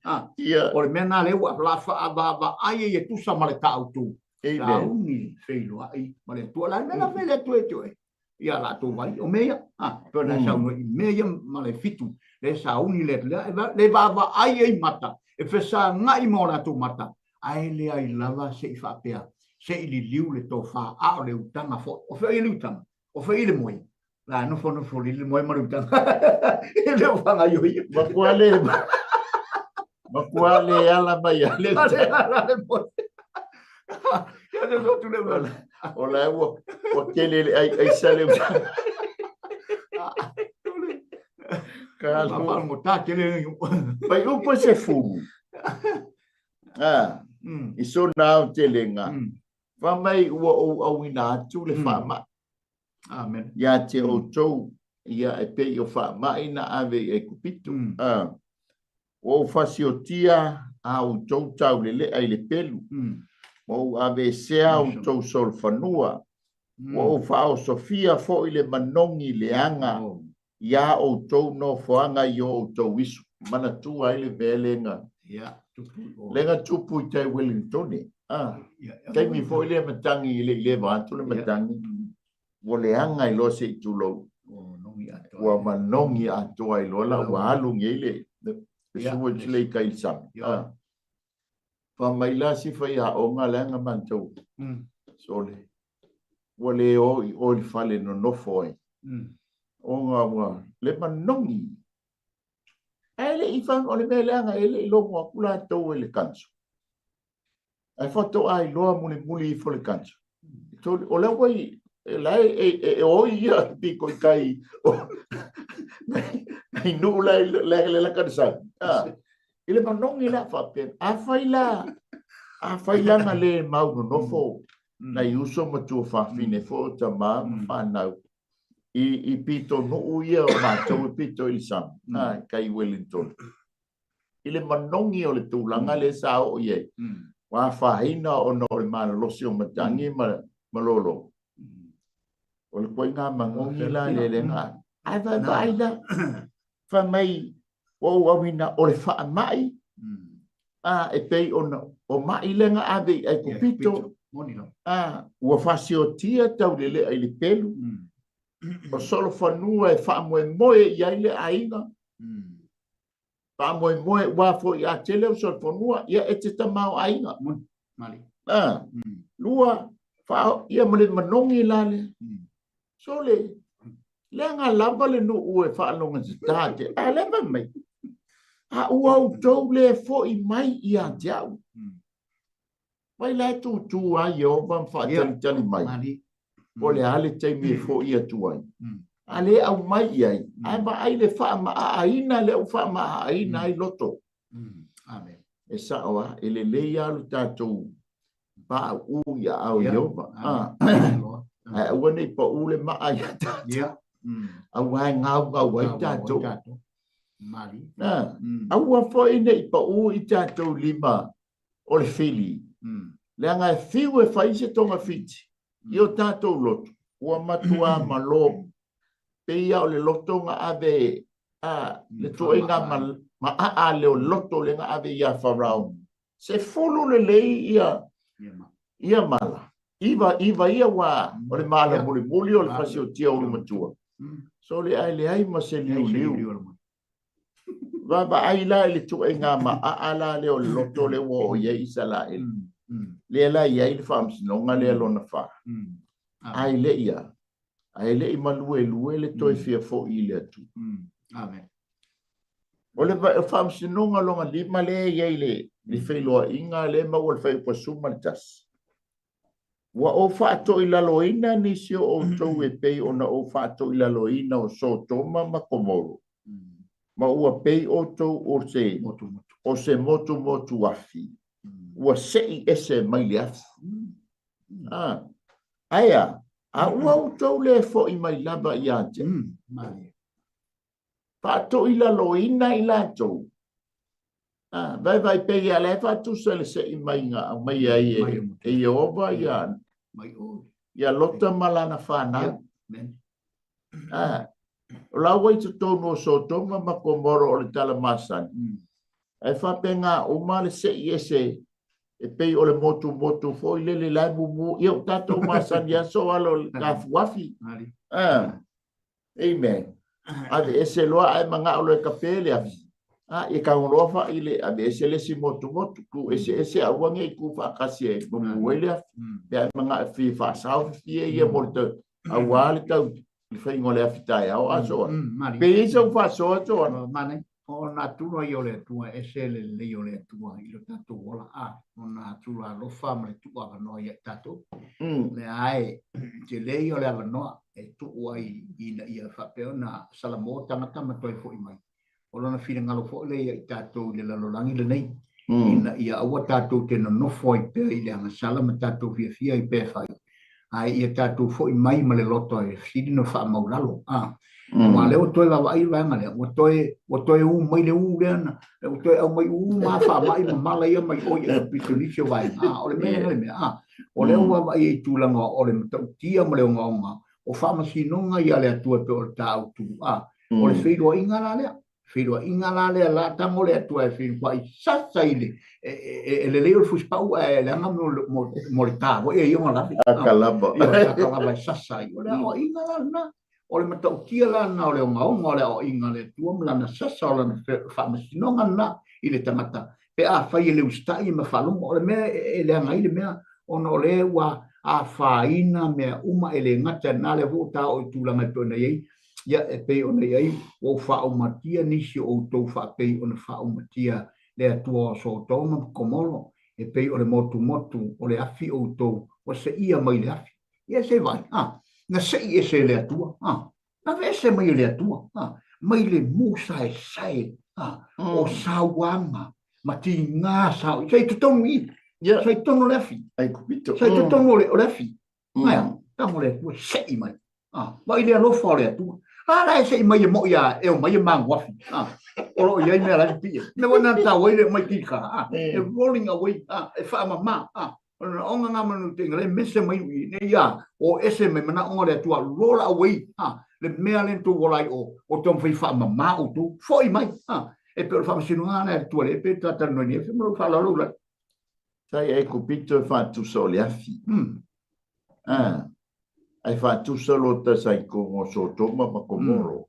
O le mea lena lea ua la faaavaavaai ai e tusa ma le ta autu. Sauni feiloai ma le Atua. O le a le mea la fai le Atua ia te oe? Ia latou vai, o mea ia, a, pei ona e saunoa i mea ia ma le fitu, le sauni le atu lea, le vaavaai ai mata, e fesagai ma o latou mata, ae leai lava se i faapea, se i liliu le tofa, a o le utaga foi. O fea i le utaga? O fea i le moe? La nofonofo lili le moe ma le utaga. E le o faagaioia. Matua le, matua le ala mai a le utaga. Ala le moe. Ia le lotu le ula. O la ua ua tele le ai ai sa le utaga. Kalo. Ta tele. Pai upu se fulu. Ah, i sona aotelega, fai mai ua ou auina atu le faamai. Amen. Ia te outou, ia e pei o faamai na ave i Aikupito. Ah, ua ou fasiotia a outou taulelea i le pelu, ua ou aveesea a outou solofanua, ua ou faaosofia foi le manogi leaga iā outou nofoaga i o outou isu. Manatua ai le mea lea na, lea na tupu i tai Wellingtone. Ah, taimi foi lea matagi e le i leva atu le matagi, ua leaga ai loa se i tulou. Ua manogi atoa ai loa la ua alu nei le sewage le i tai i le sami. Ah. Fai mai la si faiaoga leaga matou, sole, ua le o i o i le fale nonofo ai. Ona ua le manogi. Ae le i fai, o le mea leaga e le i logo atu latou e le kanso. Ae faatoa iloa mulimuli ifo le kanso. O la ua i, la e, e, e oi ia piko i kai o nai nuu la la la la ka sa. Ah. I le manogi la faapea, afai la, afai la na le mau nonofo nai uso ma tuafafine foi o tama ma fanau i, i pitonuu ia o matou e pito i le sami, ah, kai Wellington. I le manogi o le tulaga lea sa oo i ai, ua afaina ona o le malolosi o matagi ma, ma lolo. O le koiga manogi la le le nga. Ae vaavaai la, fai mai ua ou auina o le faamai, a, e pei ona o mai lea na ave i Aikupito, a, ua fasiotia taulelea i le pelu, o solofanua e faamoemoe i ai le aiga, faamoemoe ua foi a tele o solofanua, ia e te tamaoaiga. A, lua, faa, ia ma le manogi la lea. Sole, leaga lava le nuu e faalogotatā te, a lea fai mai, a ua outou le foi mai ia te au. Mai la e tūtū a Ieova ma faatalitali mai, po o le a le taimi e foi atu ai. A le aumai i ai, ae vaai le faamaaaina lea ua faamaaaina ai loto. Amen. E sao lava, e lelei lava lo tatou pauu i aao Ieova. Ae aua ne i pau le maa ia tatou. Aua e gaugau ai tatou. Aua foi ne i pau i tatou lima o le fili. Leaga e fiu e fai se togafiti i o tatou loto, ua matuā malo. Pei lava o le loto na ave a le tuuaiga maaa lea o le loto lea na ave ia Farao. Sefulu lelei ia ia mala. Iva, iva ia ua o le mala mulimuli o le fasiotia o ulumatua. Sole ae leai ma se liuliu. Vaavaai la i le tuuaiga maaa la lea o le loto lea ua oo i ai Isaraelu. Lea la i ai le faamasinoga lea lona fa. Ae le i a? Ae le i maluelue le toe fia foi i le Atua. Amen. O le faamasinoga lona lima lea e i ai le feiloaiga lea e maua i le fuaiupu 11. Ua ou faatoilaloina nisi o outou e pei ona ou faatoilaloina o Sotoma ma Komoro, ma ua pei outou o se, o se motumotu afi, ua sei ese mai le afi. Ah, ae a? A ua outou le foi mai lava ia te au. Faatoilaloina i latou. Ah, vaevae pei a la e faatusa le sei mai na aumai ai e, e Ieova ia, ia Lota ma lana fanau. Ah, o la ua i totonu o Sotoma ma Komoro o le tala masani. Ae faapena uma le sei ese. E pei o le motumotu foi lele la e mumu, ia o tatou masani aso ala o le tafuafi. Ah, amen. Ave ese loa ae manao loa e kape le afi. Ah, ia tago loa fa'i le ave ese le isi motumotu, tu ese ese aua ne i tu faatasi e mumu ai le afi. Pe a e manao e fia faasao fifia ia mo le tau, auā le tau le faiga o le afi taeao asoa. Pe i ai sau faasoa Joana? Manaia. O na natura ia o le Atua, e ese le lelei o le Atua i lo tatou ola, a, o na natura alofa ma le tuu avanoa ia i tatou. Lea e tele ia o le avanoa e tuu ai ina ia faapea ona salamo tagata ma toe foi mai. O lona finagalo foi lea ia i tatou i le lalolagi lenei, ina ia aua tatou te nonofo ai pea i le agasala ma tatou fiafia ai pea e fai, ae ia tatou foi mai ma le loto e sili ona faamaulalo. A, aua lea ua toe vaavaai le vaega lea, ua toe, ua toe u mai le u lea na, ua toe aumai uma lava faamai ma mala ia mai o i Aikupito nisi o vaega. A, o le mea lena le mea. A, o lea ua vaavaai i tulaga o le matautia ma le ogaoga o faamasinoga ia a le Atua e pei o le ta autu. A, o le feiloaiga la lea. Feiloaiga la lea la tago le Atua e feiloai sasa i le e lelei o le fusipau ae leaga mo le ta foi e ia ona lave. Aka lava. Ia aka lava e sasa ai. O le aoaiga la lena. O le matautia la lena o le ogaoga o le aoaiga a le Atua ma lana sasa o lana faamasinoga lena i le tagata pe afai e le usitai ma faalogo. O le mea e leaga ai le mea ona o lea ua afaina mea uma e le gata i lena lea foi ua ta oo i tulaga e pei ona i ai Ia, e pei ona i ai, ua ou faaumatia nisi o outou faapei ona faaumatia le Atua o Sotoma ma Komoro, e pei o le motumotu o le afi outou ua seia mai le afi. Ia, se i vaai, a, na sei ese e le Atua, a, na aveese mai e le Atua, a, mai le musaesae, a, o sauaga ma tiga sao, sa i totonu i i, sa i totonu o le afi, sa i totonu o le afi. Ae a? Tago le Atua sei mai. Ah, vaai le alofa o le Atua. A la e sei mai e mo'i a e omai e magoafi. Ah, o lo o i ai mea la e pipii ai. Mea foi na tau ai le omai kika. Ah, e rolling away. Ah, e faamama. Ah, o le manaoga nga manu te inga le mese mai ui nei a o ese mai manaoga o le Atua roll away. Ah, le mea le tou ola ai o o taumafai faamama outou. Foi mai. Ah, e pei o le faamasinoga lena e le Atua le pe talatalanoa nei. Ma lou faaaloalo ulai. Sa i Aikupito e faatusa o le afi. Ah, ae faatusa Lota sa i totonu o Sotoma ma Komoro,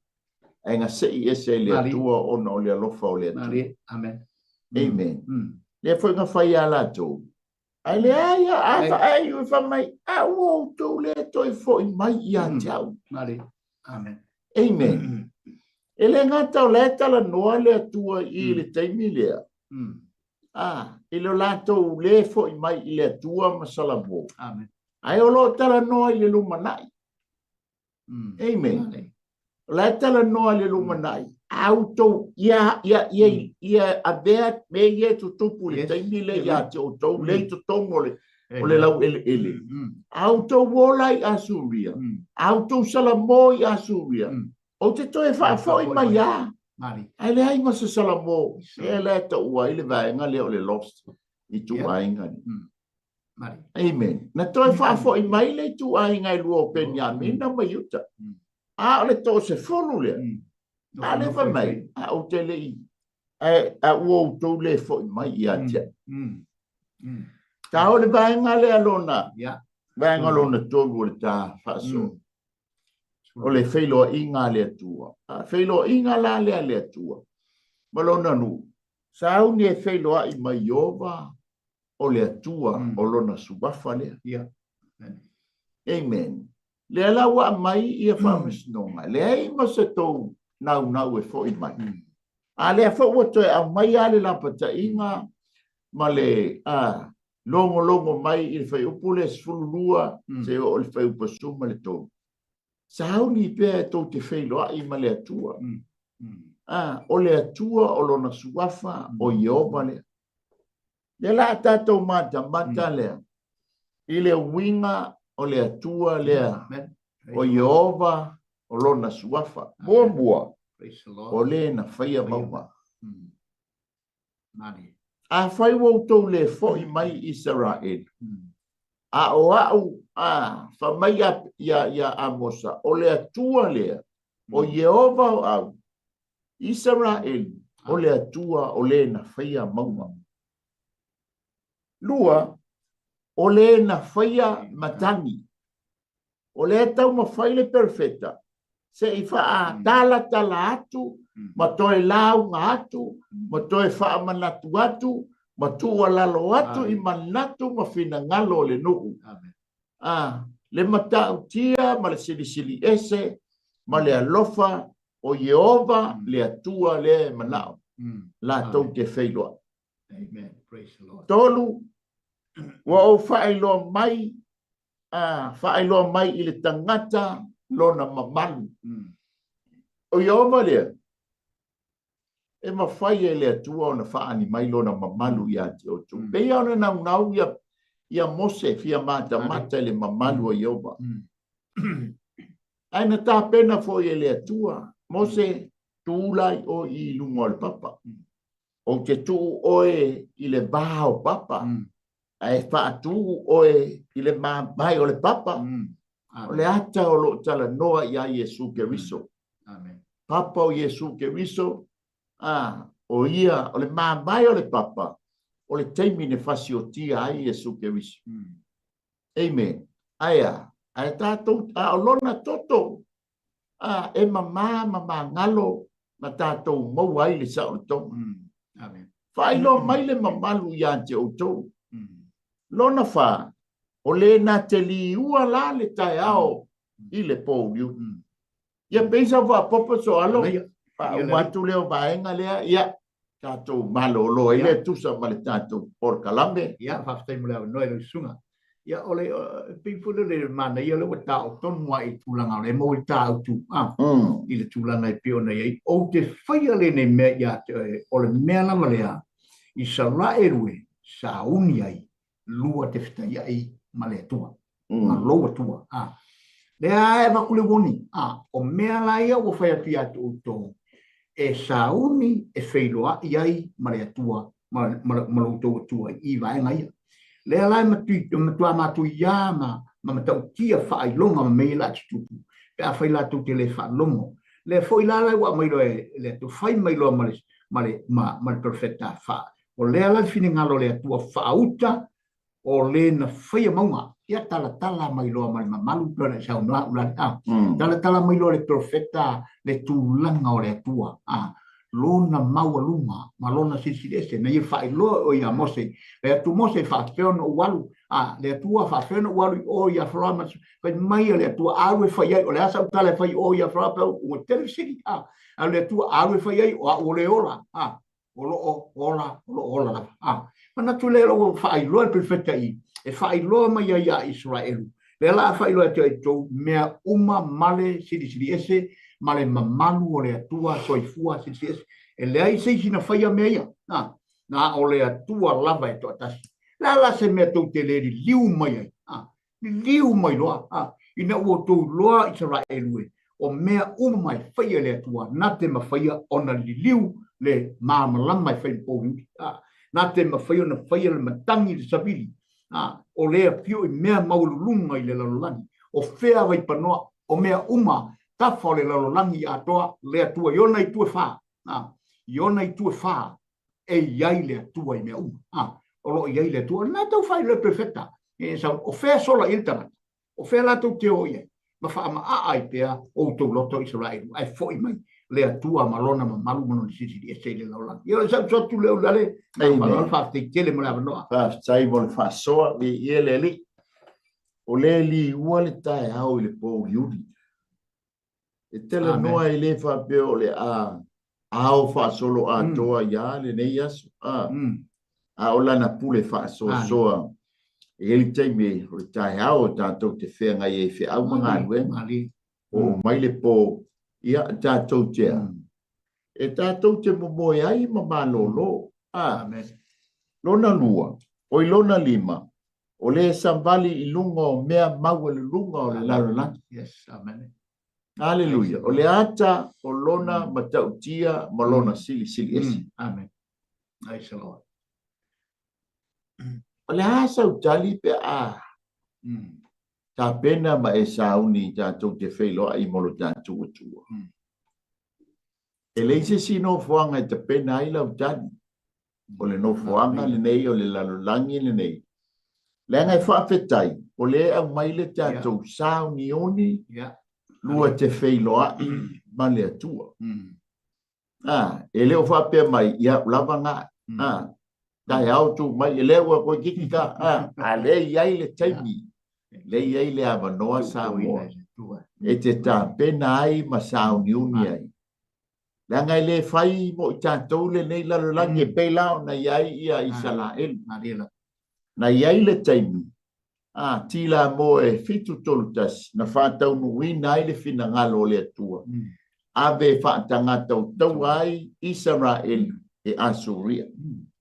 ae na sei ese ai le Atua ona o le alofa o le Atua. Amen. Amen. Lea foi na fai ia latou. Ae leai, a ae iu e fai mai, a ua outou le toe foi mai ia te au. Amen. Amen. E le gata o la e talanoa le Atua i le taimi lea, A, i lo latou lē foʻi mai i le Atua ma Salamo. Amen. Ae o lo o talanoa i le lumanai. Amen. O la e talanoa i le lumanai. A outou, ia, ia, ia, ia avea mea ia e tutupu i le taimi lea ia te outou, lea i totonu o le, o le laueleele. A outou ola i Asuria, a outou Salamo i Asuria, Ou te toe faafoi mai lava. Ae leai ma se Salamo, lea la e taua ai le vaega lea o le lost ituaiga lea. Amen. Na toe faafoi mai le ituaiga e lua o Peniamina ma Iuta. A o le toasefulu lea, a lea fai mai, a ou te le i, a ua outou le foi mai ia te au. Ta o le vaega lea lona, vaega lona tolu o le ta faasoa. O le feiloaiga a le Atua. A feiloaiga la lea a le Atua ma lona nuu, sauni e feiloai mai Ieova o le Atua o lona suafa lea. Yeah. Amen. Lea la ua aumai ia faamasinoga, leai ma se tou naunau e foi mai. A lea foi ua toe aumai lava le lapataiga ma le logologo mai i le fuaiupu lea 12 seia oo i le fuaiupu 13. Sauni pea e tou te feiloai ma le Atua. A, o le Atua o lona suafa o Ieova lea. Lea la a tatou matamata lea i le uiga o le Atua lea o Ieova o lona suafa. Muamua, o le na faia mauga. Afai ua outou le foi mai Isaraelu, a o au, a, fai mai ia Amosa, o le Atua lea, o Ieova o au, Isaraelu, o le Atua o le na faia mauga. Lua, o le na faia matagi. O lea e taumafai le perofeta se i faatalatala atu ma toe lauga atu ma toe faamanatu atu ma tuualalo atu i manatu ma finagalo o le nuu. A, le matautia ma le silisili ese ma le alofa o Ieova le Atua lea e manao latou te feiloai. Tolu, ua ou faailoa mai a faailoa mai i le tagata lona mamalu. O Ieova lea, e mafai e le Atua ona faaali mai lona mamalu ia te outou. Pei ona naunau ia, ia Mose fia matamata i le mamalu o Ieova. Ae na tapena foi e le Atua, Mose, tu la i oe i luga o le papa. Ou te tuu oe i le va o papa. Ae faatū oe i le mavae o le papa. O le ata o lo o talanoa iā Iesu Keriso. Papa o Iesu Keriso, a, o ia, o le mavae o le papa, o le taimi na fasiotia ai Iesu Keriso. Amen. Ae a? Ae tatou, a o lona toto, a, e mamā ma magalo na tatou maua ai le saolotoga. Amen. Faailoa mai le mamalu ia te outou. Lona fa, o le na te liua la le taeao i le pouliuli. Ia pei sa faapopo soalo, faauma atu lea o vaega lea, ia tatou malolo ai lea tusa ma le tatou polokalame. Ia, faafetai mo le avanoa i lau susuga. Ia, o le, pei foi lele manaia lea ua taoto tonu lava i tulaga o lea e maua i le tāutu, a, i le tulaga e pei ona i ai. Ou te faia lenei mea ia te oe, o le mea lava lea, i Isaraelu e sauni ai lua te fetaiai ma le Atua, ma lou Atua, a. Lea lava e avatu le warning, a, o mea la ia ua fai atu ia te outou, e sauni e feiloai ai ma le Atua ma, ma, ma lo outou Atua i vaega ia. Lea la e matui, matua matuia ma, ma matautia faailoga ma mea ia la tutupu, pe afai latou te le faalogo. Lea foi la la ua aumai loa e le Atua, fai mai loa ma le, ma le, ma, ma le perofeta fa, o lea la le finagalo o le Atua faauta o le na faia mauga, ia talatala mai loa ma le mamalu pei ona e saunoa au lale, a, talatala mai loa le perofeta le tulaga o le Atua, a, lona maualuga ma lona silisili ese, na ia faailoa e oe ia Mose, le atu Mose e faapefea ona ou alu, a, le Atua faapefea ona ou alu i o ia Farao ma fai mai a le Atua alu e fai ai, o le a sau tala e fai i o ia Farao, pe ua tele fesili, a, a le Atua alu e fai ai, o au o le ola, a, o lo o ola, o lo o ola lava. A, manatu lea ua faailoa le perofeta i, e faailoa mai ai ia Isaraelu, lea la a faailoa atu ai outou mea uma ma le silisili ese ma le mamalu o le Atua soifua silisili ese. E leai se isi na faia mea ia, a, na o le Atua lava e toatasi. Le a la se mea tou te le liliu mai ai? A, liliu mai loa, a, ina ua outou iloa Isaraelu e, o mea uma e faia e le Atua, na te mafaia ona liliu le malamalama e fai ma pouliuli, a, na te mafaia ona faia le matagi i le savili, a, o le afio i mea maualuluga i le lalolagi, o fea vaipanoa, o mea uma tafa o le lalolagi atoa, le Atua i ona itu e fa, a, i ona itu e fa, e i ai le Atua i mea uma. A, o lo o i ai le Atua. O lena e tau fai le perofeta. E sau, o fea sola i le tagata? O fea latou te o i ai? Ma faamaaa ai pea outou loto Isaraelu, ae foi mai le Atua ma lona mamalu ma lona silisili ese i le lalolagi. Ia, o le sau atu lea o le Amen. Faafetai tele mo le avanoa. Faafetai mo le faasoa, viia le Alii. O le liua le taeao i le pouliuli. E talanoa e le faapea o le a ao faasolo atoa ia lenei aso, a, a o lana pule faasoasoa. E i ai le taimi o le taeao o tatou te feagai ai i feau ma galuega, oo mai le po, ia tatou te a, e tatou te momoe ai ma malolo. A, lona lua, oi lona lima, O le savali i luga o mea maualuluga o le lalolagi. Yes, amen. Aleluia. O le ata o lona matautia ma lona silisili ese. Amen. Praise the Lord. O le a sau tali pe a tapena ma e sauni tatou te feiloai mo lo tatou Atua. E leai se isi nofoaga e tapena ai lau tali. o le nofoaga lenei o le lalolagi lenei. Leaga e faafetai o lea e aumai le tatou sauniuni lua te feiloai ma le Atua. A, e le o faapea mai, ia ua lava na, a, taeao tu mai, e lea ua toeitiiti ta, a, a lea e i ai le taimi, lea e i ai le avanoa Samoa e te tapena ai ma sauniuni ai. Leaga e le fai mo i tatou lenei lalolagi e pei la ona i ai ia Isaraelu. Na i ai le taimi, a, Tilamoe 7:31, na faataunuuina ai le finagalo o le Atua, ave e faatagatautaua ai Isaraelu e Asuria.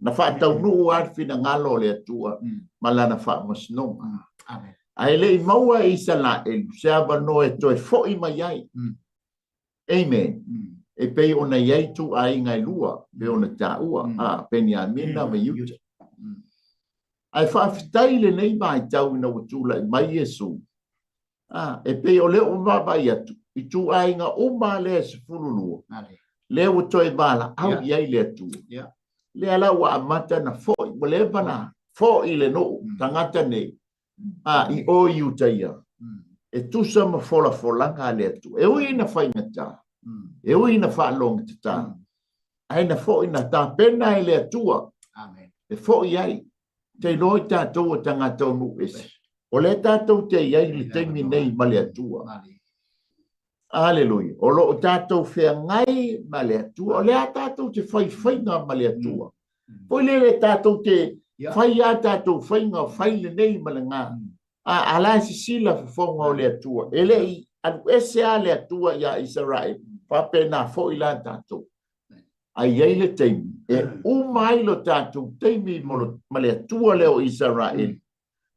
Na faataunuu lava le finagalo o le Atua ma lana faamasinoga. Ae le i maua e Isaraelu se avanoa e toe foi mai ai. Amen. E pei ona i ai ituaiga e lua, pei ona taua, a, Peniamina ma Iuta. Ae faafetai i lenei vaitau ina ua tulai mai Iesu, a, e pei o lea ua vaavaai atu, ituaiga uma lea e 12, lea ua toe valaau i ai le Atua. Lea la ua amata ona foi, ua leva ona foi le nuu, tagata nei, a, i o i uta ia, e tusa ma folafolaga a le Atua. E ui ina faigata, e ui ina faalogatata, ae na foi na tapena e le Atua e foi ai. Te iloa i tatou o tagata o nuu ese, o lea tatou te i ai i le taimi nei ma le Atua. Aleluia. O lo o tatou feagai ma le Atua. O lea tatou te fai faiga ma le Atua. Foi lele tatou te fai a tatou faiga, fai lenei ma lena. A, a la e sisila fofoga o le Atua. E le i alu ese a le Atua ia Isaraelu. Faapena foi la tatou. A i ai le taimi, e uma ai lo tatou taimi ma le Atua lea o Isaraelu.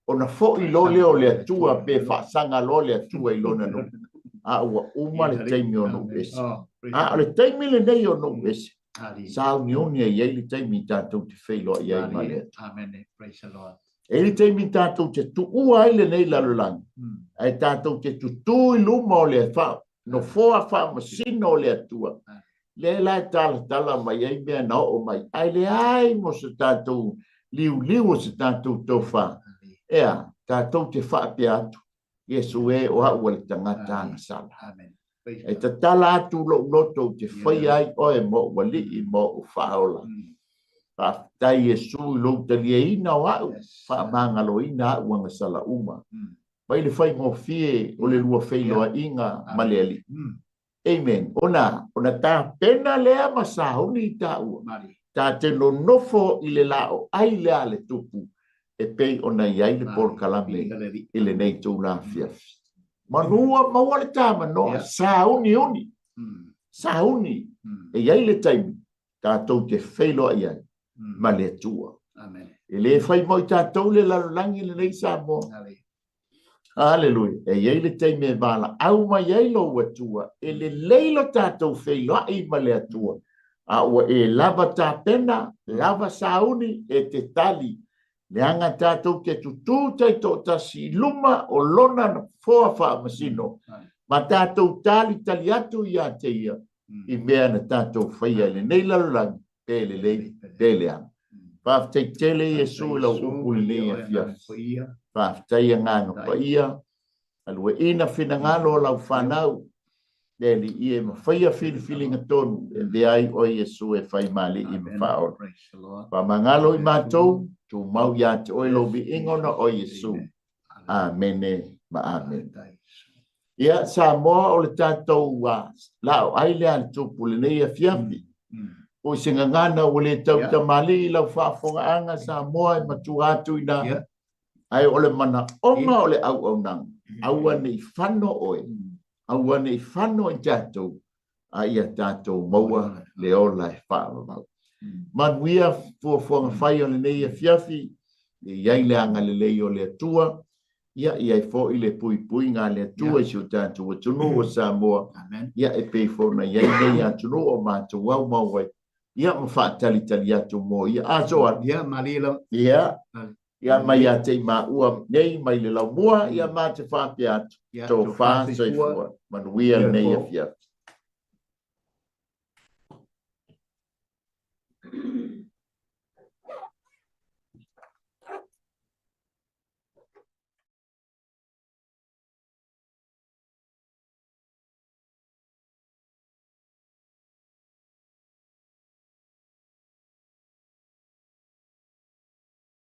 Ona foi loa lea o le Atua pe faasaga loa le Atua i lona nuu, a ua uma le taimi o nuu ese. A o le taimi lenei o nuu ese, sauniuni e i ai le taimi tatou te feiloai ai ma le Atua. E i ai le taimi tatou te tuua ai lenei lalolagi, ae tatou te tutū i luma o le nofoa faamasino o le Atua, lea la e talatala mai ai mea na oo mai, ae leai mo se tatou liuliu o se tatou tofa. Ea, tatou te faapea atu, Iesu e, o au o le tagata agasala. E tatala atu lou loto ou te faia ai oe ma ou alii ma ou faaola. Faafetai Iesu i lou taliaina o au, faamagaloina au agasala uma. Mai le faigofie o le lua feiloaiga ma le Alii. Amen. Ona, ona tapena lea ma sauni i taua. Ta te nonofo i le laoai lea a le Tupu e pei ona i ai le polokalame i lenei itula afiafi. Manu ua maua le tamanoa, sauniuni, sauni. E i ai le taimi tatou te feiloai ai ma le Atua. E le fai mo i tatou le lalolagi lenei Samoa. Aleluia. E i ai le taimi e valaau mai ai lou Atua, e lelei lo tatou feiloai ma le Atua, a ua e lava tapena, lava sauni e te tali, leaga tatou te tutū taitoatasi i luma o lona nofoa faamasino, ma tatou talitali atu ia te ia i mea na tatou faia i lenei lalolagi, pe lelei, pe leaga. Faafetai tele Iesu i lau upu i lenei afiafi. Faafetai Agaga Paia, aluaina finagalo o lau fanau, le Alii e mafaia filifiliga tonu e avea ai oe Iesu e fai ma Alii ma Faaola. Faamagalo i matou, tumau ia te oe lou viiga ona o Iesu. Amene ma amene. Ia, Samoa, o le tatou laoai lea a le Tupu i lenei afiafi. Po o se gagana ua le tautamalii i lau faafofogaaga Samoa e matua atu i ina. Ae o le manaoga o le auaunaga, aua ne i fano oe, aua ne i fano i tatou, a ia tatou maua le ola e faavavau. Manuia fuafuaga fai o lenei afiafi, ia i ai le agalelei o le Atua, ia i ai foi le puipuiga a le Atua i si o tatou atunuu o Samoa, ia e pei foi ona i ai nei atunuu o matou aumau ai, ia ma faatalitali atu mo ia aso. Ia, malie lava. Ia, ia mai ia te i maua nei mai le laumua, ia ma te faapea atu, tofa soifua, manuia lenei afiafi.